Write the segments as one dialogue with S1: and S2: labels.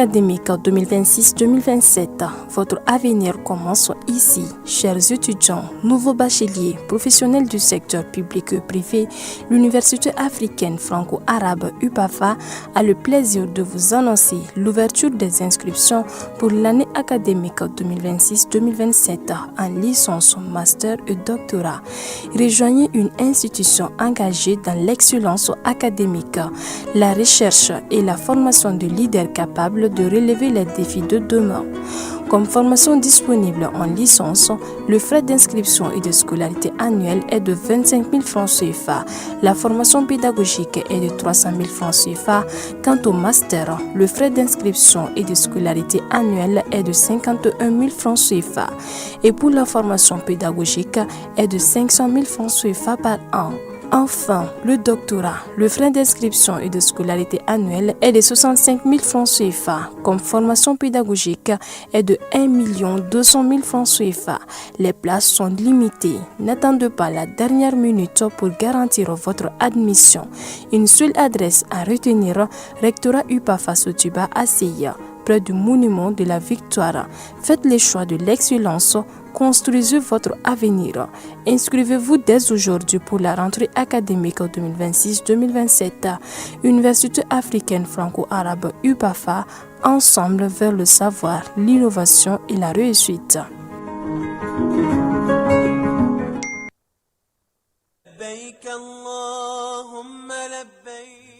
S1: académique 2026-2027, votre avenir commence ici. Chers étudiants, nouveaux bacheliers, professionnels du secteur public et privé, l'Université africaine franco-arabe UPAFA a le plaisir de vous annoncer l'ouverture des inscriptions pour l'année académique 2026-2027 en licence, master et doctorat. Rejoignez une institution engagée dans l'excellence académique, la recherche et la formation de leaders capables de relever les défis de demain. Comme formation disponible en licence, le frais d'inscription et de scolarité annuelle est de 25 000 francs CFA. La formation pédagogique est de 300 000 francs CFA. Quant au master, le frais d'inscription et de scolarité annuelle est de 51 000 francs CFA. Et pour la formation pédagogique est de 500 000 francs CFA par an. Enfin, le doctorat, le frais d'inscription et de scolarité annuelle est de 65 000 francs CFA. Comme formation pédagogique est de 1 200 000 francs CFA. Les places sont limitées. N'attendez pas la dernière minute pour garantir votre admission. Une seule adresse à retenir, Rectorat UPAFA Sotuba ACI, près du monument de la Victoire. Faites le choix de l'excellence. Construisez votre avenir. Inscrivez-vous dès aujourd'hui pour la rentrée académique 2026-2027. Université africaine franco-arabe UPAFA, ensemble vers le savoir, l'innovation et la réussite.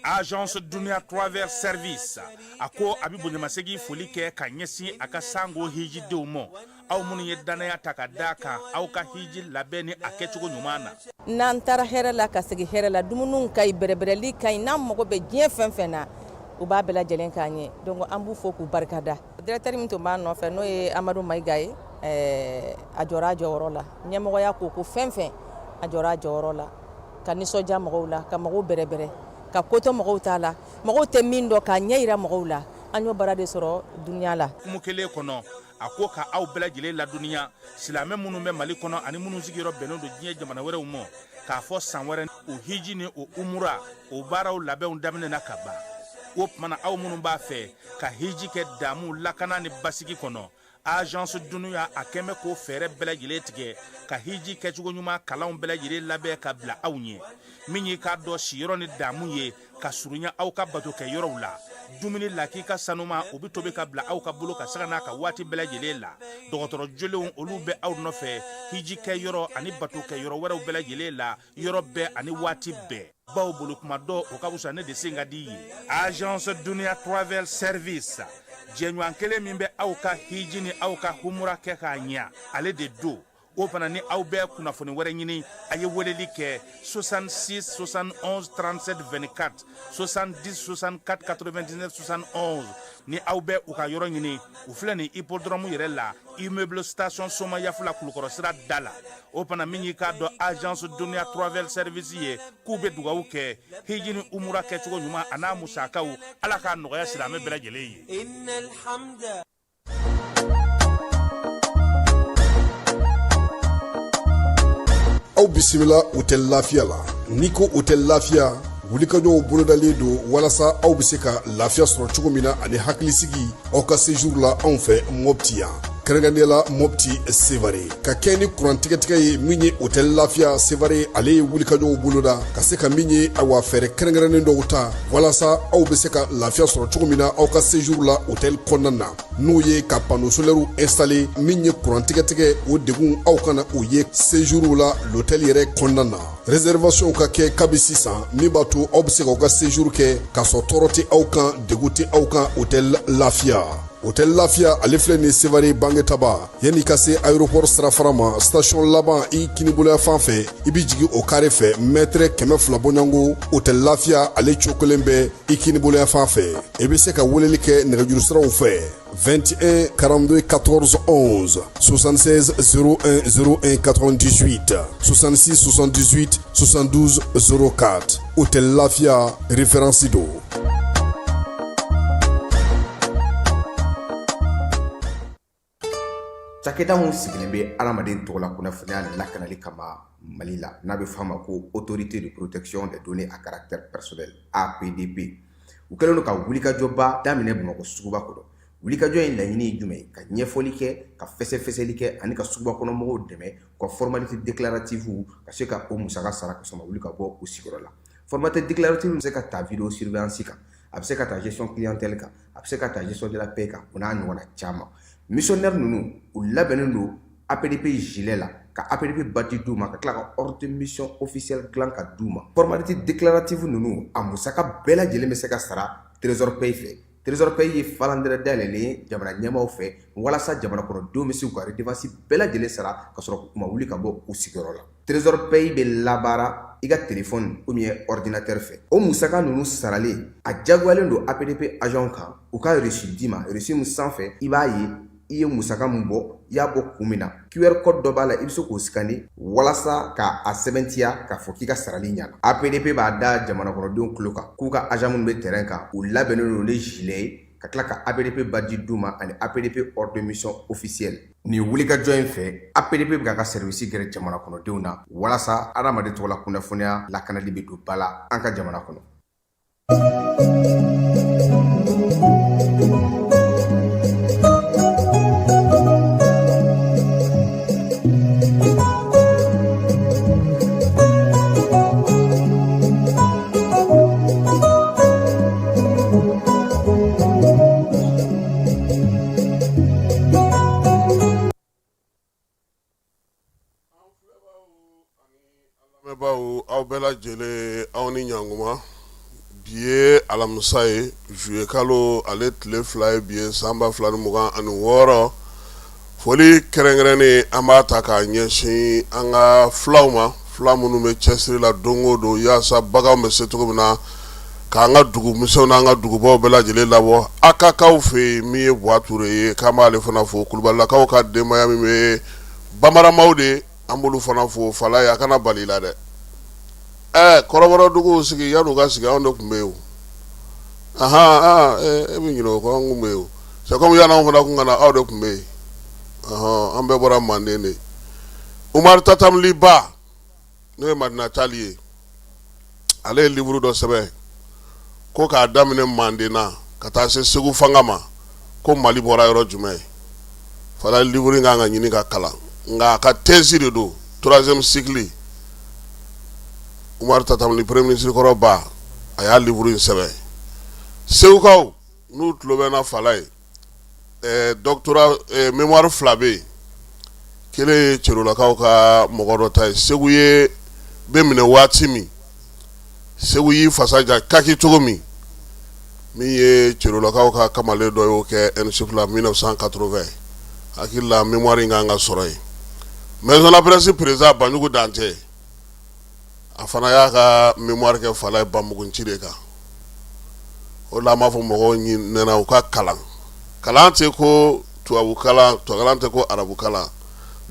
S2: Agence Dunia Travel Service a ko a bɛ bonyamasegin foli kɛ ka ɲɛsin a ka sango hijidenw ma, aw minnu ye dannaya ta ka da kan aw ka hiji labɛn ni a kɛcogo ɲuman na.
S3: N'an taara hɛrɛ la ka segin hɛrɛ la, dumuniw ka ɲi, bɛrɛbɛrɛli ka ɲi, n'an mago bɛ diɲɛ fɛn fɛn na, u b'a bɛɛ lajɛlen k'an ye. Donc an b'u fo k'u barikada. Directeur min tun b'a nɔfɛ, n'o ye Amadu Mayiga ye, a jɔra a jɔyɔrɔ la. Ɲɛmɔgɔya ko fɛn fɛn, a jɔra a jɔyɔrɔ la ka nisɔndiya mɔgɔw la, ka mɔgɔw bɛrɛbɛrɛ, ka ko to mɔgɔw t'a la, mɔgɔw tɛ min dɔn, k'a ɲɛ yira mɔgɔw la. An y'o baara de sɔrɔ Dunia la.
S2: Hukumu kelen kɔnɔ, a ko ka aw bɛɛ lajɛlen ladɔnniya, silamɛ minnu bɛ Mali kɔnɔ ani minnu sigiyɔrɔ bɛnnen don diɲɛ jamana wɛrɛw ma, k'a fɔ san wɛrɛ o hiji ni o umura o baaraw labɛnw daminɛna ka ban. O tuma na, aw minnu b'a fɛ ka hiji kɛ damu, lakana ni basigi kɔnɔ, Agence Dunia a kɛn bɛ k'o fɛɛrɛ bɛɛ lajɛlen tigɛ ka hiji kɛcogo ɲuman kalanw bɛɛ lajɛlen labɛn ka bila aw ɲɛ. Min y'i k'a dɔn siyɔrɔ ni damu ye ka surunya aw ka bato kɛ yɔrɔw la, dumuni lakika sanuma, o bɛ tobi ka bila aw ka bolo ka saga n'a ka waati bɛɛ lajɛlen la. Dɔgɔtɔrɔ jolenw, olu bɛ aw nɔfɛ hiji kɛ yɔrɔ ani bato kɛ yɔrɔ wɛrɛw bɛɛ lajɛlen la, yɔrɔ bɛɛ ani waati bɛɛ. Baw bolo kuma dɔ o ka fisa ne de sen ka di ye. Agence Dunia Travel Service, jɛɲɔgɔn kelen min bɛ aw ka hiji ni aw ka humura kɛ k'a ɲɛ, ale de don. O fana ni aw bɛ kunnafoni wɛrɛ ɲini, a ye weleli kɛ 66 71 37 24, 70 64 99 71. Ni aw bɛ u ka yɔrɔ ɲini, u filɛ nin hippodrome yɛrɛ la, immeuble station Somayafula, Kulukɔrɔ sira da la. O fana min y'i k'a dɔn Agence Dunia Travel Service ye, k'u bɛ dugawu kɛ hiji ni umura kɛcogo ɲuman a n'a musakaw, Ala k'a nɔgɔya silamɛ bɛɛ lajɛlen ye.
S4: Aw bisimila Hôtel Lafiya la. N'i ko Hôtel Lafiya, wulikajɔw bolodalen don walasa aw bɛ se ka lafiya sɔrɔ cogo min na ani hakilisigi aw ka séjour la anw fɛ Mopti yan, kɛrɛnkɛrɛnnenya la Mopti Sevare. Ka kɛ ni kuran tigɛtigɛ ye, min ye Hôtel Lafiya Sevare, ale ye wulikajɔw boloda ka se ka min ye, awa, fɛɛrɛ kɛrɛnkɛrɛnnen dɔw ta walasa aw bɛ se ka lafiya sɔrɔ cogo min na aw ka séjour la hôtel kɔnɔna na, n'o ye ka panneau solaire installé. Min ye kuran tigɛtigɛ, o degun aw kana o ye séjour la l'hôtel yɛrɛ kɔnɔna na. Réservation ka kɛ kabi sisan, min b'a to aw bɛ se k'aw ka séjour kɛ k'a sɔrɔ tɔɔrɔ tɛ aw kan, degun tɛ aw kan. Hôtel Lafiya, Hôtel Lafiya, ale filɛ nin Sevare Bangetaba, yanni ka se aéroport sirafara ma, station laban i kiniboloya fan fɛ, i bɛ jigin o carré fɛ, mètre 200 bɔɲɔgɔnko, Hôtel Lafiya ale cokolen bɛ i kiniboloya fan fɛ. I bɛ se ka weleli kɛ nɛgɛjuru siraw fɛ: 21 42 14 11, 76 01 01 98, 66 78 72 04. Hôtel Lafiya, référence don.
S5: Cakɛda min sigilen bɛ adamaden tɔgɔla kunnafoniya lakanali kama Mali la, n'a bɛ f'a ma ko Autorité de protection des données à caractère personnel, APDP, u kɛlen don ka wulikajɔba daminɛ Bamakɔ suguba kɔnɔ. Wulikajɔ in laɲini ye jumɛn ye? Ka ɲɛfɔli kɛ, ka fɛsɛfɛsɛli kɛ ani ka suguba kɔnɔmɔgɔw dɛmɛ u ka formalité déclarative ka se ka o musaka sara ka sɔrɔ ma wuli ka bɔ u sigiyɔrɔ la. Formalité déclarative bɛ se ka ta vidéo surveillance kan, a bɛ se ka ta gestion clientèle kan, a bɛ se ka ta gestion de la paie kan, o n'a ɲɔgɔnna caman. Missionnaire ninnu, u labɛnnen don APDP gilet la, ka APDP badge d'u ma, ka tila ka ordre de mission officielle dilan ka d'u ma. Formalité déclarative ninnu, a musaka bɛɛ lajɛlen bɛ se ka sara Trésor Pay fɛ. Trésor Pay ye falandɛrɛ dayɛlɛlen ye jamana ɲɛmaaw fɛ walasa jamana kɔnɔdenw bɛ se k'u ka redevance bɛɛ lajɛlen sara ka sɔrɔ u ma wuli ka bɔ u sigiyɔrɔ la. Trésor Pay bɛ labaara i ka téléphone ou bien ordinateur fɛ. O musaka ninnu saralen, a jagoyalen don APDP agent kan u ka reçu d'i ma, reçu min sanfɛ i b'a ye i ye musaka min bɔ, i y'a bɔ kun min na. QR code dɔ b'a la, i bɛ se k'o scanner walasa k'a sɛbɛntiya k'a fɔ k'i ka sarali ɲana. APDP b'a da jamana kɔnɔdenw tulo kan k'u ka agent minnu bɛ terrain kan, u labɛnnen don ni gilet ye, ka tila ka APDP badge d'u ma ani APDP ordre de mission officielle. Nin wulikajɔ in fɛ, APDP bɛ k'a ka service gɛrɛ jamana kɔnɔdenw na walasa adamaden tɔgɔla kunnafoniya lakanali bɛ don ba la an ka jamana kɔnɔ.
S4: Lamɛnbaaw, aw bɛɛ lajɛlen, aw ni ɲankuma. Bi ye alamisa ye, juillet kalo ale tile 2 ye bi ye, san 2026. Foli kɛrɛnkɛrɛnnen, an b'a ta k'a ɲɛsin an ka fulaw ma, fula minnu bɛ cɛsiri la don o don yaasa baganw bɛ se cogo min na k'an ka dugu misɛnw n'an ka dugubaw bɛɛ lajɛlen labɔ. Akakaw fɛ yen, min ye Buwa Ture ye, k'an b'ale fana fo. Kulubalilakaw ka denbaya min bɛ bamaramaw de, an b'olu fana fo. Falaye, a kana bali la dɛ. Ɛ kɔrɔbɔrɔduguw sigi, yan'u ka sigi, anw de tun bɛ yen o. Ahan, e bɛ ɲinɛ o kɔ, an tun bɛ yen o. C'est comme yan'anw fana kun ka na, aw de tun bɛ yen. Ɔhɔn, an bɛɛ bɔra Manden de. Umaru Tatamuli Ba, n'o ye Madina Tali ye, ale ye livre dɔ sɛbɛn ko k'a daminɛ Manden na ka taa se Segu fanga ma, ko Mali bɔra yɔrɔ jumɛn. Fala, livre in kan ka ɲini ka kalan, nka a ka thèse de don, troisième cycle. Umaru Tatamuli, premier ministre kɔrɔ ba, a y'a livre in sɛbɛn. Segukaw n'u tulo bɛ na, Fala ye doctorat mémoire fila bɛ yen. Kelen ye Cerolakaw ka mɔgɔ dɔ ta ye. Segu ye bɛ minɛ waati min, Segu y'i fasa ja kaki cogo min, min ye Cerolakaw ka kamalen dɔ y'o kɛ ENSUP la 1980. Hakili la, mémoire in kan ka sɔrɔ yen. Maison la presse président Banjugu Dantɛ, a fana y'a ka mémoire kɛ Fala ye banbugunci de kan. O la, an b'a fɔ mɔgɔw ɲɛna u ka kalan. Kalan tɛ ko tubabu kalan, kalan tɛ ko arabu kalan.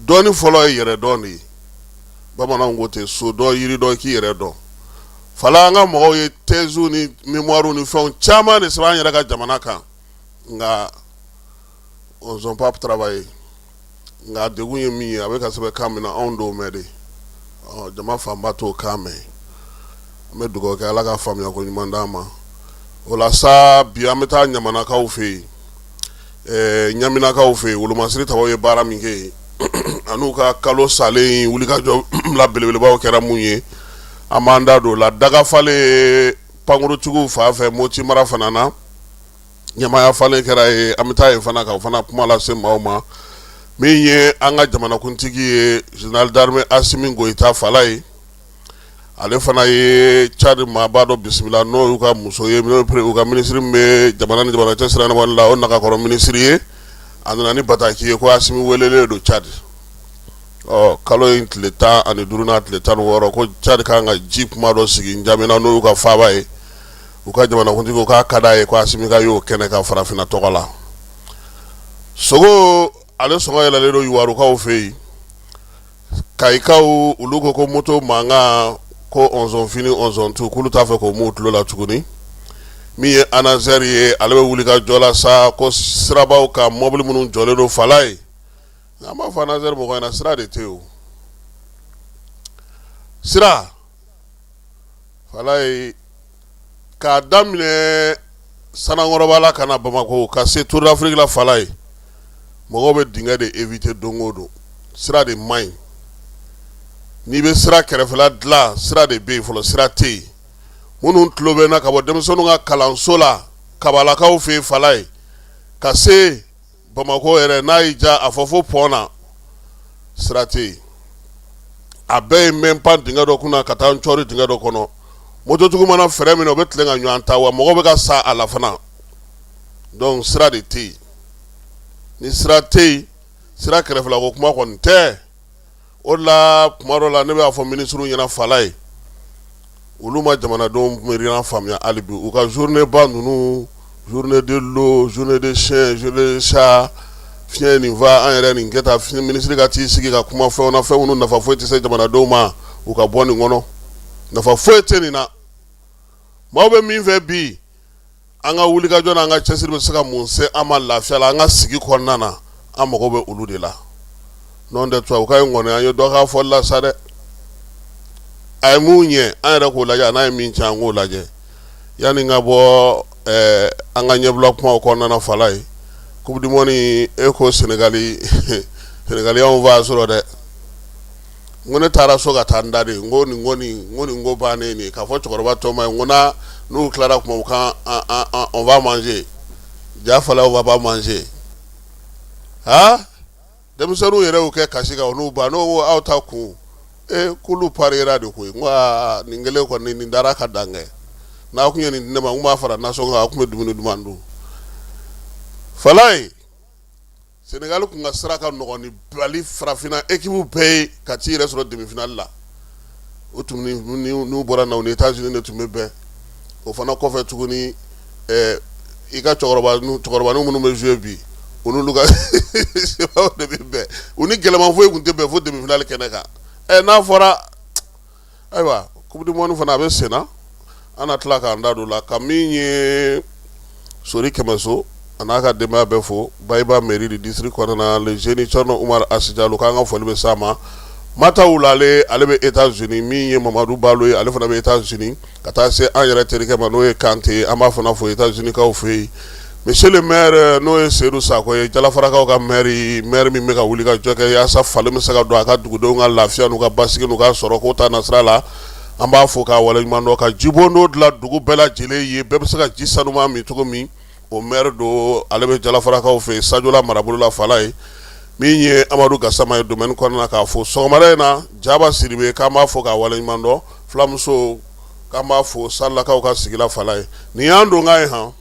S4: Dɔnni fɔlɔ ye yɛrɛ dɔn de ye. Bamananw ko ten, so dɔn, yiri dɔn, k'i yɛrɛ dɔn. Fala, an ka mɔgɔw ye thèse ni mémoire ni fɛnw caman de sɛbɛn an yɛrɛ ka jamana kan, nka on n'a pas travaillé. Nka degun ye min ye, a bɛ ka sɛbɛn kan min na, anw t'o mɛn de. Jama fanba t'o kan mɛn. An bɛ dugawu kɛ, Ala ka faamuya ko ɲuman d'an ma. O la sa, bi an bɛ taa ɲamanakaw fɛ yen, ɲaminakaw fɛ yen. Wolomasiri tabaw ye baara min kɛ yen, an'u ka kalo salen wulikajɔ la belebelebaw kɛra mun ye, an b'an da don o la. Dagafalen pankurutigiw fan fɛ, Moti mara fana na, ɲɛmaaya falen kɛra yen. An bɛ taa yen fana ka o fana kuma lase maaw ma. Min ye an ka jamanakuntigi ye, général d'armée Asimi Goyita, Fala ye, ale fana ye Tchad maaba dɔ bisimila, n'o y'u ka muso ye, n'o u ka minisiri min bɛ jamana ni jamana cɛ sira la, o nagakɔrɔ minisiri ye. A nana ni bataki ye ko Asimi welelen don Tchad. Ɔ kalo in tile 15 n'a tile 16, ko Tchad kan ka ji kuma dɔ sigi N'Djamena, n'o y'u ka faaba ye. U ka jamanakuntigi k'a ka d'a ye ko Asimi ka y'o kɛnɛ kan farafinna tɔgɔ la. Sogo, ale sɔngɔ yɛlɛlen don Youwarou fɛ yen. Kayikaw, olu ko ko moto mankan ko ɔnzɔn fini ɔnzɔn tu, k'olu t'a fɛ k'o m'u tulo la tuguni. Min ye ANASER ye, ale bɛ wuli ka jɔ la sa ko sirabaw kan, mɔbili minnu jɔlen don, Fala ye, an b'a fɔ ANASER mɔgɔ ɲɛna, sira de tɛ yen o sira, Fala ye, k'a daminɛ
S6: Sanankɔrɔba la ka na Bamakɔ ka se Tour d'Afrique la Falaye, mɔgɔw bɛ dingɛ de éviter don o don. Sira de man ɲi. N'i bɛ sira kɛrɛfɛla dilan, sira de bɛ yen fɔlɔ, sira tɛ yen. Minnu tulo bɛ n na ka bɔ denmisɛnninw ka kalanso la Kabalakaw fɛ yen Falaye ka se Bamakɔ yɛrɛ, n'a y'i diya a fɔ fo pont na, sira tɛ yen. A bɛɛ ye n bɛ n pan dingɛ dɔ kunna ka taa n cɔri dingɛ dɔ kɔnɔ. Mototigiw mana frein minɛ, u bɛ tilen ka ɲɔgɔn ta, wa mɔgɔw bɛ ka sa a la fana. Donc sira de tɛ yen. Ni sira tɛ yen, sira kɛrɛfɛla ko kuma kɔni tɛ. O de la tuma dɔ la ne b'a fɔ minisiriw ɲɛna Falaye, olu ma jamanadenw miirina faamuya hali bi. U ka journée ba ninnu, journée de l'eau, journée de chien, journée de chat, fiɲɛ nin fa an yɛrɛ nin kɛ tan, minisiri ka t'i sigi ka kuma fɛnw na, fɛn minnu nafa foyi tɛ se jamanadenw ma, u ka bɔ nin kɔnɔ. Nafa foyi tɛ nin na. Maaw bɛ min fɛ bi, an ka wulikajɔ n'an ka cɛsiri bɛ se ka mun se an ma lafiya la an ka sigi kɔnɔna na, an mago bɛ olu de la. N'o tɛ tubabukan in kɔni, an ye dɔ k'a fɔli la sa dɛ. A ye mun ɲɛ, an yɛrɛ k'o lajɛ, a n'a ye min tiɲɛ, an k'o lajɛ. Yanni n ka bɔ an ka ɲɛbila kumaw kɔnɔna na Falaye, coupe du monde, e ko Senegali, Senegali y'anw fa sɔrɔ dɛ. N ko ne taara so ka taa n da de. N ko nin ko nin, n ko nin ko bannen nin k'a fɔ cɛkɔrɔba tɔ ma ye, n ko n'a n'u tilara kuma, u kan on va manger. Ja Falaye, on va pas manger. Ha, denmisɛnninw yɛrɛ y'u kɛ kasi kan, u n'u ba. N'o ko aw ta kun e k'olu pariyera de koyi. N ko aa, nin kelen kɔni, nin dara ka dan kɛ. N'a kun ye nin di ne ma, n kun b'a fara nasɔngɔ kan, a kun bɛ dumuni duman dun. Falaye, Senegali kun ka sira ka nɔgɔn ni Mali farafinna équipe bɛɛ ye ka t'i yɛrɛ sɔrɔ demi-finale la. O tun n'u bɔra na, u ni États-Unis de tun bɛ bɛn. O fana kɔfɛ tuguni, i ka cɛkɔrɔbanin minnu bɛ jouer bi, u n'olu ka de bɛ bɛn. U ni gɛlɛman foyi tun tɛ bɛn fo demi-finale kɛnɛ kan. N'a fɔra ayiwa, coupe du monde fana a bɛ sen na, an na tila k'an da don la ka min ye Sori Kɛmɛso a n'a ka denbaya bɛɛ fo, Bayiba mairie du district kɔnɔna, le jeune Thierno Umar Asijalo, k'an ka foli bɛ s'a ma. Mata Wulale, ale bɛ États-Unis. Min ye Mamadu Balo ye, ale fana bɛ États-Unis. Ka taa se an yɛrɛ terikɛ ma, n'o ye Kante, an b'a fana fo États-Unis kaw fɛ yen. Monsieur le maire, n'o ye Seydou Sakɔ ye, Jalafarakaw ka maire, maire min bɛ ka wuli ka jɔ kɛ yaasa falen bɛ se ka don a ka dugudenw ka lafiya n'u ka basigi n'u ka sɔrɔ ko ta nasira la, an b'a fo k'a waleɲuman dɔn. Ka jibondo dilan dugu bɛɛ lajɛlen ye, bɛɛ bɛ se ka ji sanuman min cogo min, o maire don. Ale bɛ Jalafarakaw fɛ yen, Sajola marabolo la Falaye. Min ye Amadu Gasama ye domaine kɔnɔna, k'a fo sɔgɔmada in na. Jaba Sidibe, k'an b'a fo k'a waleɲuman dɔn. Fulamuso, k'an b'a fo Salakaw ka sigi la Falaye. Nin y'an donkan ye han.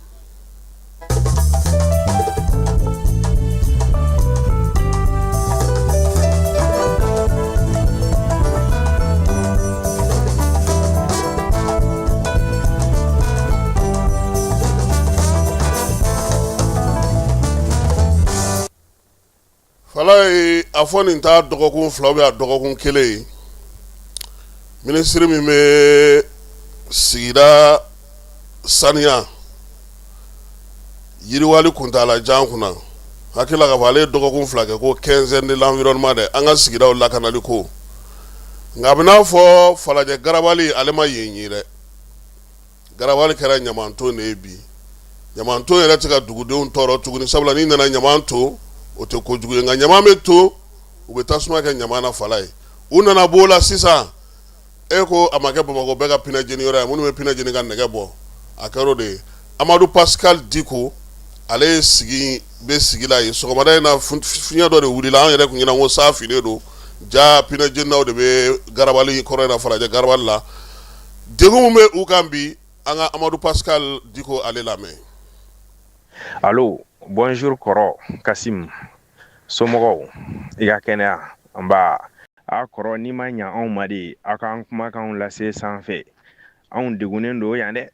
S6: Falaye, a fɔ nin ta dɔgɔkun 2 bɛ a dɔgɔkun 1 ye, minisiri min bɛ sigida saniya yiriwali kuntaalajan kunna, hakili la k'a fɔ ale ye dɔgɔkun 2 kɛ ko quinzaine de l'environnement dɛ, an ka sigidaw lakanali ko. Nka a bɛ n'a fɔ Falajɛ garabali, ale ma yen ye dɛ. Garabali kɛra ɲamanton de ye bi. Ɲamanton yɛrɛ tɛ ka dugudenw tɔɔrɔ tuguni, sabula n'i nana ɲaman ton, o tɛ kojugu ye, nka ɲaman bɛ ton, u bɛ tasuma kɛ ɲaman na Falaye. U nana b'o la sisan, e ko a ma kɛ Bamakɔ bɛɛ ka pinɛ jeni yɔrɔ ye, minnu bɛ pinɛ jeni ka nɛgɛ bɔ, a kɛra o de ye. Amadu Pascal Diko, ale ye sigi bɛ sigi la yen. Sɔgɔmada in na, fiɲɛ dɔ de wulila, an yɛrɛ tun ɲɛna ko saa finnen don. Ja pinɛ jeninaw de bɛ garabali kɔrɔ in na, Falajɛ garabali la. Degun min bɛ u kan bi, an ka Amadu Pascal Diko ale lamɛn.
S7: Allo, bonjour kɔrɔ Kasim, somɔgɔw, i ka kɛnɛya? Nba. A kɔrɔ, n'i ma ɲa anw ma de, aw k'an kumakanw lase sanfɛ. Anw degunnen don yan dɛ.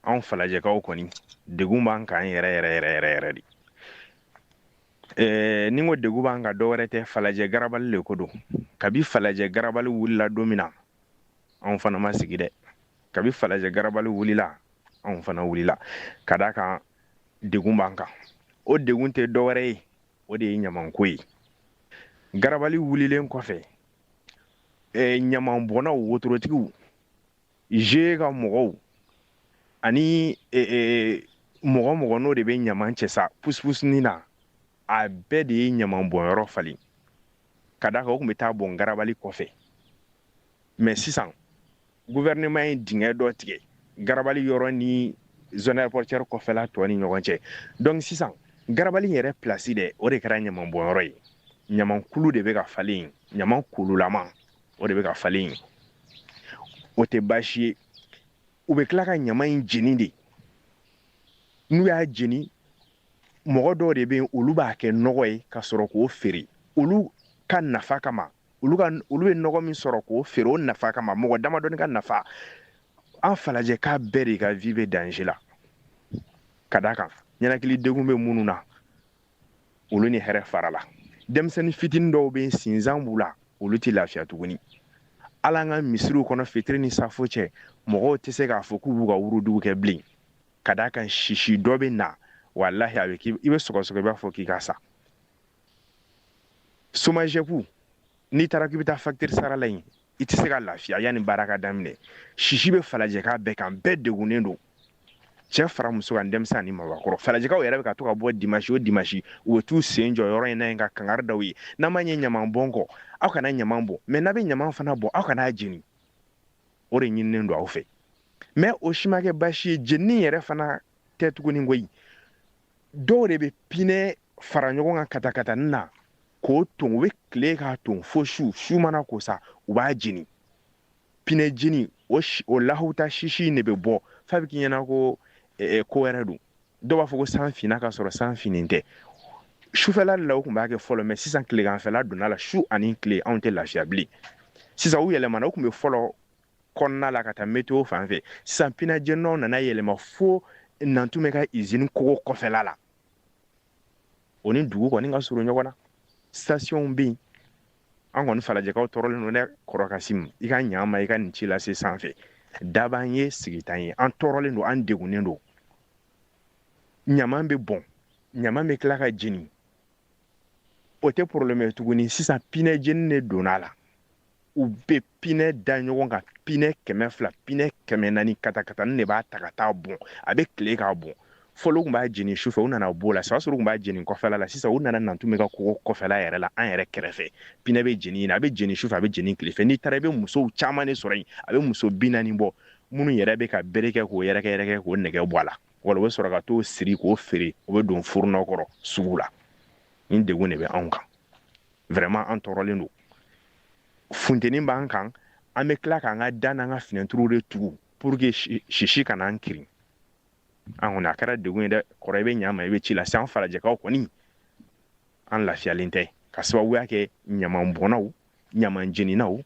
S7: Anw Falajɛkaw kɔni, degun b'an kan yɛrɛ yɛrɛ yɛrɛ yɛrɛ yɛrɛ de. Ni n ko degun b'an kan, dɔ wɛrɛ tɛ, Falajɛ garabali le ko don. Kabi Falajɛ garabali wulila don min na, anw fana ma sigi dɛ. Kabi Falajɛ garabali wulila, anw fana wulila ka d'a kan degun b'an kan. O degun tɛ dɔ wɛrɛ ye, o de ye ɲamanko ye. Garabali wulilen kɔfɛ, ɲamanbɔnnaw, wotorotigiw, GIE ka mɔgɔw, Ani mɔgɔ mɔgɔ n'o de bɛ ɲaman cɛ sa pusupusuni na, a bɛɛ de ye ɲaman bɔnyɔrɔ falen, ka d'a kan o tun bɛ taa bɔn garabali kɔfɛ. Mais sisan gouvernement ye dingɛ dɔ tigɛ garabali yɔrɔ ni zone aéroportuaire kɔfɛla tɔ ni ɲɔgɔn cɛ. Donc sisan garabali yɛrɛ place dɛ, o de kɛra ɲaman bɔnyɔrɔ ye. Ɲamankulu de bɛ ka falen, ɲaman kululama o de bɛ ka falen. O tɛ baasi ye, u bɛ tila ka ɲama in jeni de. N'u y'a jeni, mɔgɔ dɔw de bɛ yen, olu b'a kɛ nɔgɔ ye ka sɔrɔ k'o feere olu ka nafa kama. Olu ka olu bɛ nɔgɔ min sɔrɔ k'o feere, o nafa kama, mɔgɔ damadɔni ka nafa. An Falajɛka bɛɛ de ka vie bɛ danger la, ka d'a kan ɲɛnakili degun bɛ minnu na, olu ni hɛrɛ farala. Denmisɛnnin fitinin dɔw bɛ yen, sinzan b'u la, olu tɛ lafiya tuguni. Ala an ka misiriw kɔnɔ, fitiri ni safo cɛ, mɔgɔw tɛ se k'a fɔ k'u b'u ka wurudiw kɛ bilen, ka d'a kan sisi dɔ bɛ na, walahi a bɛ k'i i bɛ sɔgɔsɔgɔ, i b'a fɔ k'i ka sa. SOMAGEP, n'i taara k'i bɛ taa facture sara la yen, i tɛ se ka lafiya yanni baara ka daminɛ. Sisi bɛ Falajɛka bɛɛ kan, bɛɛ degunnen don, cɛ fara muso kan, denmisɛn ani mabakɔrɔ. Falajɛkaw yɛrɛ bɛ ka to ka bɔ dimanche o dimanche, u bɛ t'u sen jɔ yɔrɔ in na yen ka kangari da u ye: n'a ma ɲɛ ɲaman bɔn kɔ, aw kana ɲaman bɔn, mais n'a bɛ ɲaman fana bɔn, aw kana jeni, o de ɲininen don aw fɛ. Mais o si ma kɛ baasi ye, jenini yɛrɛ fana tɛ tuguni koyi. Dɔw de bɛ pinɛ fara ɲɔgɔn kan katakatani na k'o ton, u bɛ tile k'a ton fo su. Su mana ko sa, u b'a jeni. Pinɛ jeni o, o lahuta sisi in de bɛ bɔ f'a bɛ k'i ɲɛna ko ko wɛrɛ don. Dɔw b'a fɔ ko san finna, ka sɔrɔ san finnen tɛ. Sufɛla de la u tun b'a kɛ fɔlɔ, mais sisan tileganfɛla donna la, su ani tile anw tɛ lafiya bilen. Sisan u yɛlɛmana, u tun bɛ fɔlɔ kɔnɔna la ka taa météo fan fɛ, sisan pinɛ jeninaw nana yɛlɛma fo Nantumɛ ka usine kogo kɔfɛla la. O ni dugu kɔni ka surun ɲɔgɔn na, station bɛ yen. An kɔni Falajɛkaw tɔɔrɔlen don dɛ. Kɔrɔ Kasimu, i ka ɲa ma, i ka nin ci lase sanfɛ. Da b'an ye, sigi t'an ye, an tɔɔrɔlen don, an degunnen don. Ɲaman bɛ bɔn, ɲaman bɛ tila ka jeni, o tɛ problème ye tuguni. Sisan pinɛ jeni de donna a la. U bɛ pinɛ da ɲɔgɔn kan, pinɛ 200, pinɛ 400, katakatani de b'a ta ka taa bɔn, a bɛ tile k'a bɔn. Fɔlɔ tun b'a jeni sufɛ, u nana b'o la. Sisan o y'a sɔrɔ u tun b'a jeni kɔfɛla la, sisan u nana Nantumɛ ka kogo kɔfɛla yɛrɛ la, an yɛrɛ kɛrɛfɛ. Pinɛ bɛ jeni yen, a bɛ jeni sufɛ, a bɛ jeni tile fɛ. N'i taara, i bɛ musow caman de sɔrɔ yen, a bɛ muso 40 bɔ, minnu yɛrɛ bɛ ka bere kɛ k'o yɛrɛkɛ yɛrɛkɛ k'o nɛgɛ bɔ a la, wala u bɛ sɔrɔ ka t'o siri k'o feere, o bɛ don furunɔ kɔrɔ sugu la. Nin degun de bɛ anw kan vraiment, an tɔɔrɔlen don, funteni b'an kan. An bɛ tila k'an ka da n'an ka finɛtiriw de tugu pour que sisi kana an kirin. An kɔni, a kɛra degun ye dɛ. Kɔrɔ, i bɛ ɲa ma, i bɛ ci lase. An Falajɛkaw kɔni, an lafiyalen tɛ, ka sababuya kɛ ɲamanbɔnnaw, ɲamanjeninaw.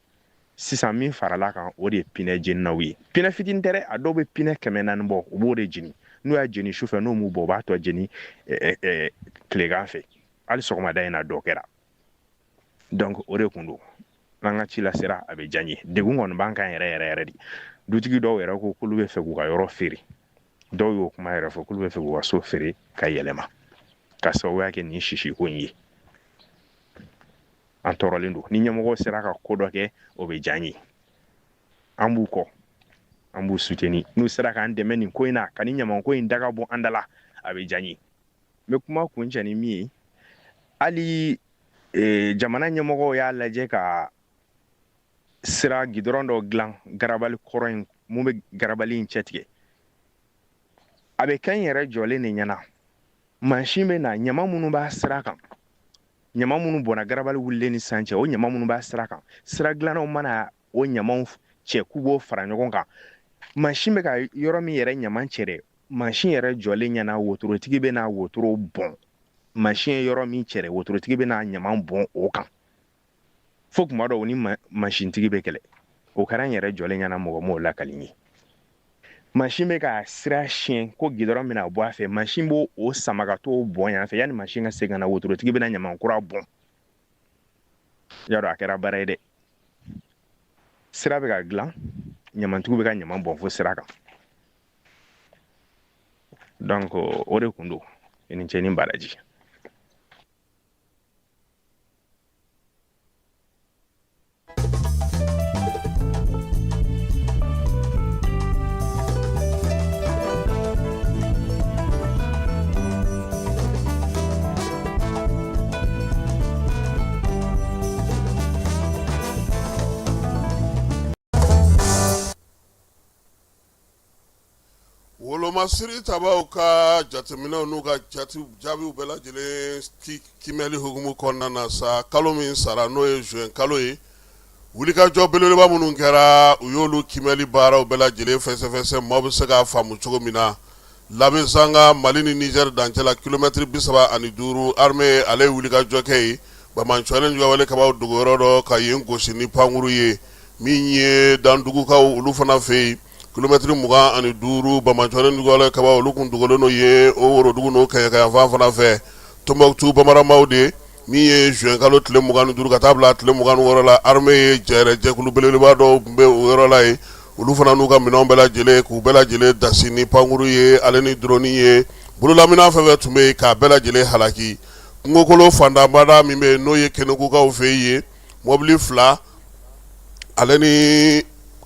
S7: Sisan min farala kan, o de ye pinɛ jeninaw ye. Pinɛ fitinin tɛ dɛ, a dɔw bɛ pinɛ 400 bɔ, u b'o de jeni. N'u y'a jeni sufɛ, n'o m'u bɔ, u b'a tɔ jeni tilegan fɛ. Hali sɔgɔmada in na dɔ kɛra. Donc o de kun don, n'an ka ci lasera, a bɛ diya n ye. Degun kɔni b'an kan yɛrɛ yɛrɛ yɛrɛ de. Dutigi dɔw yɛrɛ ko k'olu bɛ fɛ k'u ka yɔrɔ feere, dɔw y'o kuma yɛrɛ fɔ k'olu bɛ fɛ k'u ka so feere ka yɛlɛma, ka sababuya kɛ nin sisiko in ye. An tɔɔrɔlen don. Ni ɲɛmɔgɔw sera ka ko dɔ kɛ, o bɛ diya n ye. An b'u kɔ, an b'u soutenir. N'u sera k'an dɛmɛ nin ko in na, ka nin ɲamanko in daga bɔ an da la, a bɛ diya n ye. N bɛ kuma kuncɛ ni min ye, hali jamana ɲɛmɔgɔw y'a lajɛ ka sira gidɔrɔn dɔ dilan garabali kɔrɔ in, mun bɛ garabali in cɛtigɛ. A bɛ kɛ n yɛrɛ jɔlen de ɲɛna, mansin bɛ na, ɲama minnu b'a sira kan, ɲama minnu bɔnna garabali wulilen ni san cɛ, o ɲama minnu b'a sira kan, sira dilannaw mana o ɲamaw cɛ k'u b'o fara ɲɔgɔn kan, mansin bɛ ka yɔrɔ min yɛrɛ ɲama cɛ dɛ, mansin yɛrɛ jɔlen ɲɛna, wotorotigi bɛ na wotoro bɔn. Mansin ye yɔrɔ min cɛ dɛ, wotorotigi bɛ na ɲama bɔn o kan, fo kuma dɔw ni mansintigi bɛ kɛlɛ. O kɛra n yɛrɛ jɔlen ɲɛna, mɔgɔ m'o lakali n ye. Mansin bɛ ka sira siɲɛ ko gidɔrɔn bɛna bɔ a fɛ, mansin b'o o sama ka t'o bɔn yan fɛ. Yanni mansin ka segin ka na, wotorotigi bɛna ɲaman kura bɔn. Y'a dɔn a kɛra baara ye dɛ. Sira bɛ ka dilan, ɲamantigiw bɛ ka ɲaman bɔn fo sira kan. Donc o de kun don. I ni ce ni baraji.
S6: Wolomasiri tabaw ka jateminɛw n'u ka jaabiw bɛɛ lajɛlen kiimɛli hukumu kɔnɔna na sa, kalo min sara n'o ye juin kalo ye, wulikajɔ belebeleba minnu kɛra, u y'olu kiimɛli baaraw bɛɛ lajɛlen fɛsɛfɛsɛ maaw bɛ se k'a faamu cogo min na. Labezanga, Mali ni Niger dancɛ la, kilomɛtiri 35, armée ale ye wulikajɔ kɛ yen, banbaanciwale juguwale kɛbaaw dogoyɔrɔ dɔ ka yen gosi ni pankuru ye. Min ye Dandugukaw olu fana fɛ yen, kilomɛtiri 25, banbaanciwale juguwale kɛbaaw olu tun dogolen don yen, o worodugu n'o kɛɲɛkayanfan fana fɛ. Tɔnbukutu bamaramaw de min ye juin kalo tile 25 ka taa bila tile 26 la, armée ye jɛrɛ jɛkulu belebeleba dɔw tun bɛ o yɔrɔ la yen, olu fana n'u ka minɛnw bɛɛ lajɛlen k'u bɛɛ lajɛlen dasi ni pankuru ye, ale ni drone ye, bololaminɛn fɛn fɛn tun bɛ yen k'a bɛɛ lajɛlen halaki. Kungokolo fantanbada min bɛ yen n'o ye Kenegukaw fɛ yen, mɔbili 2 ale ni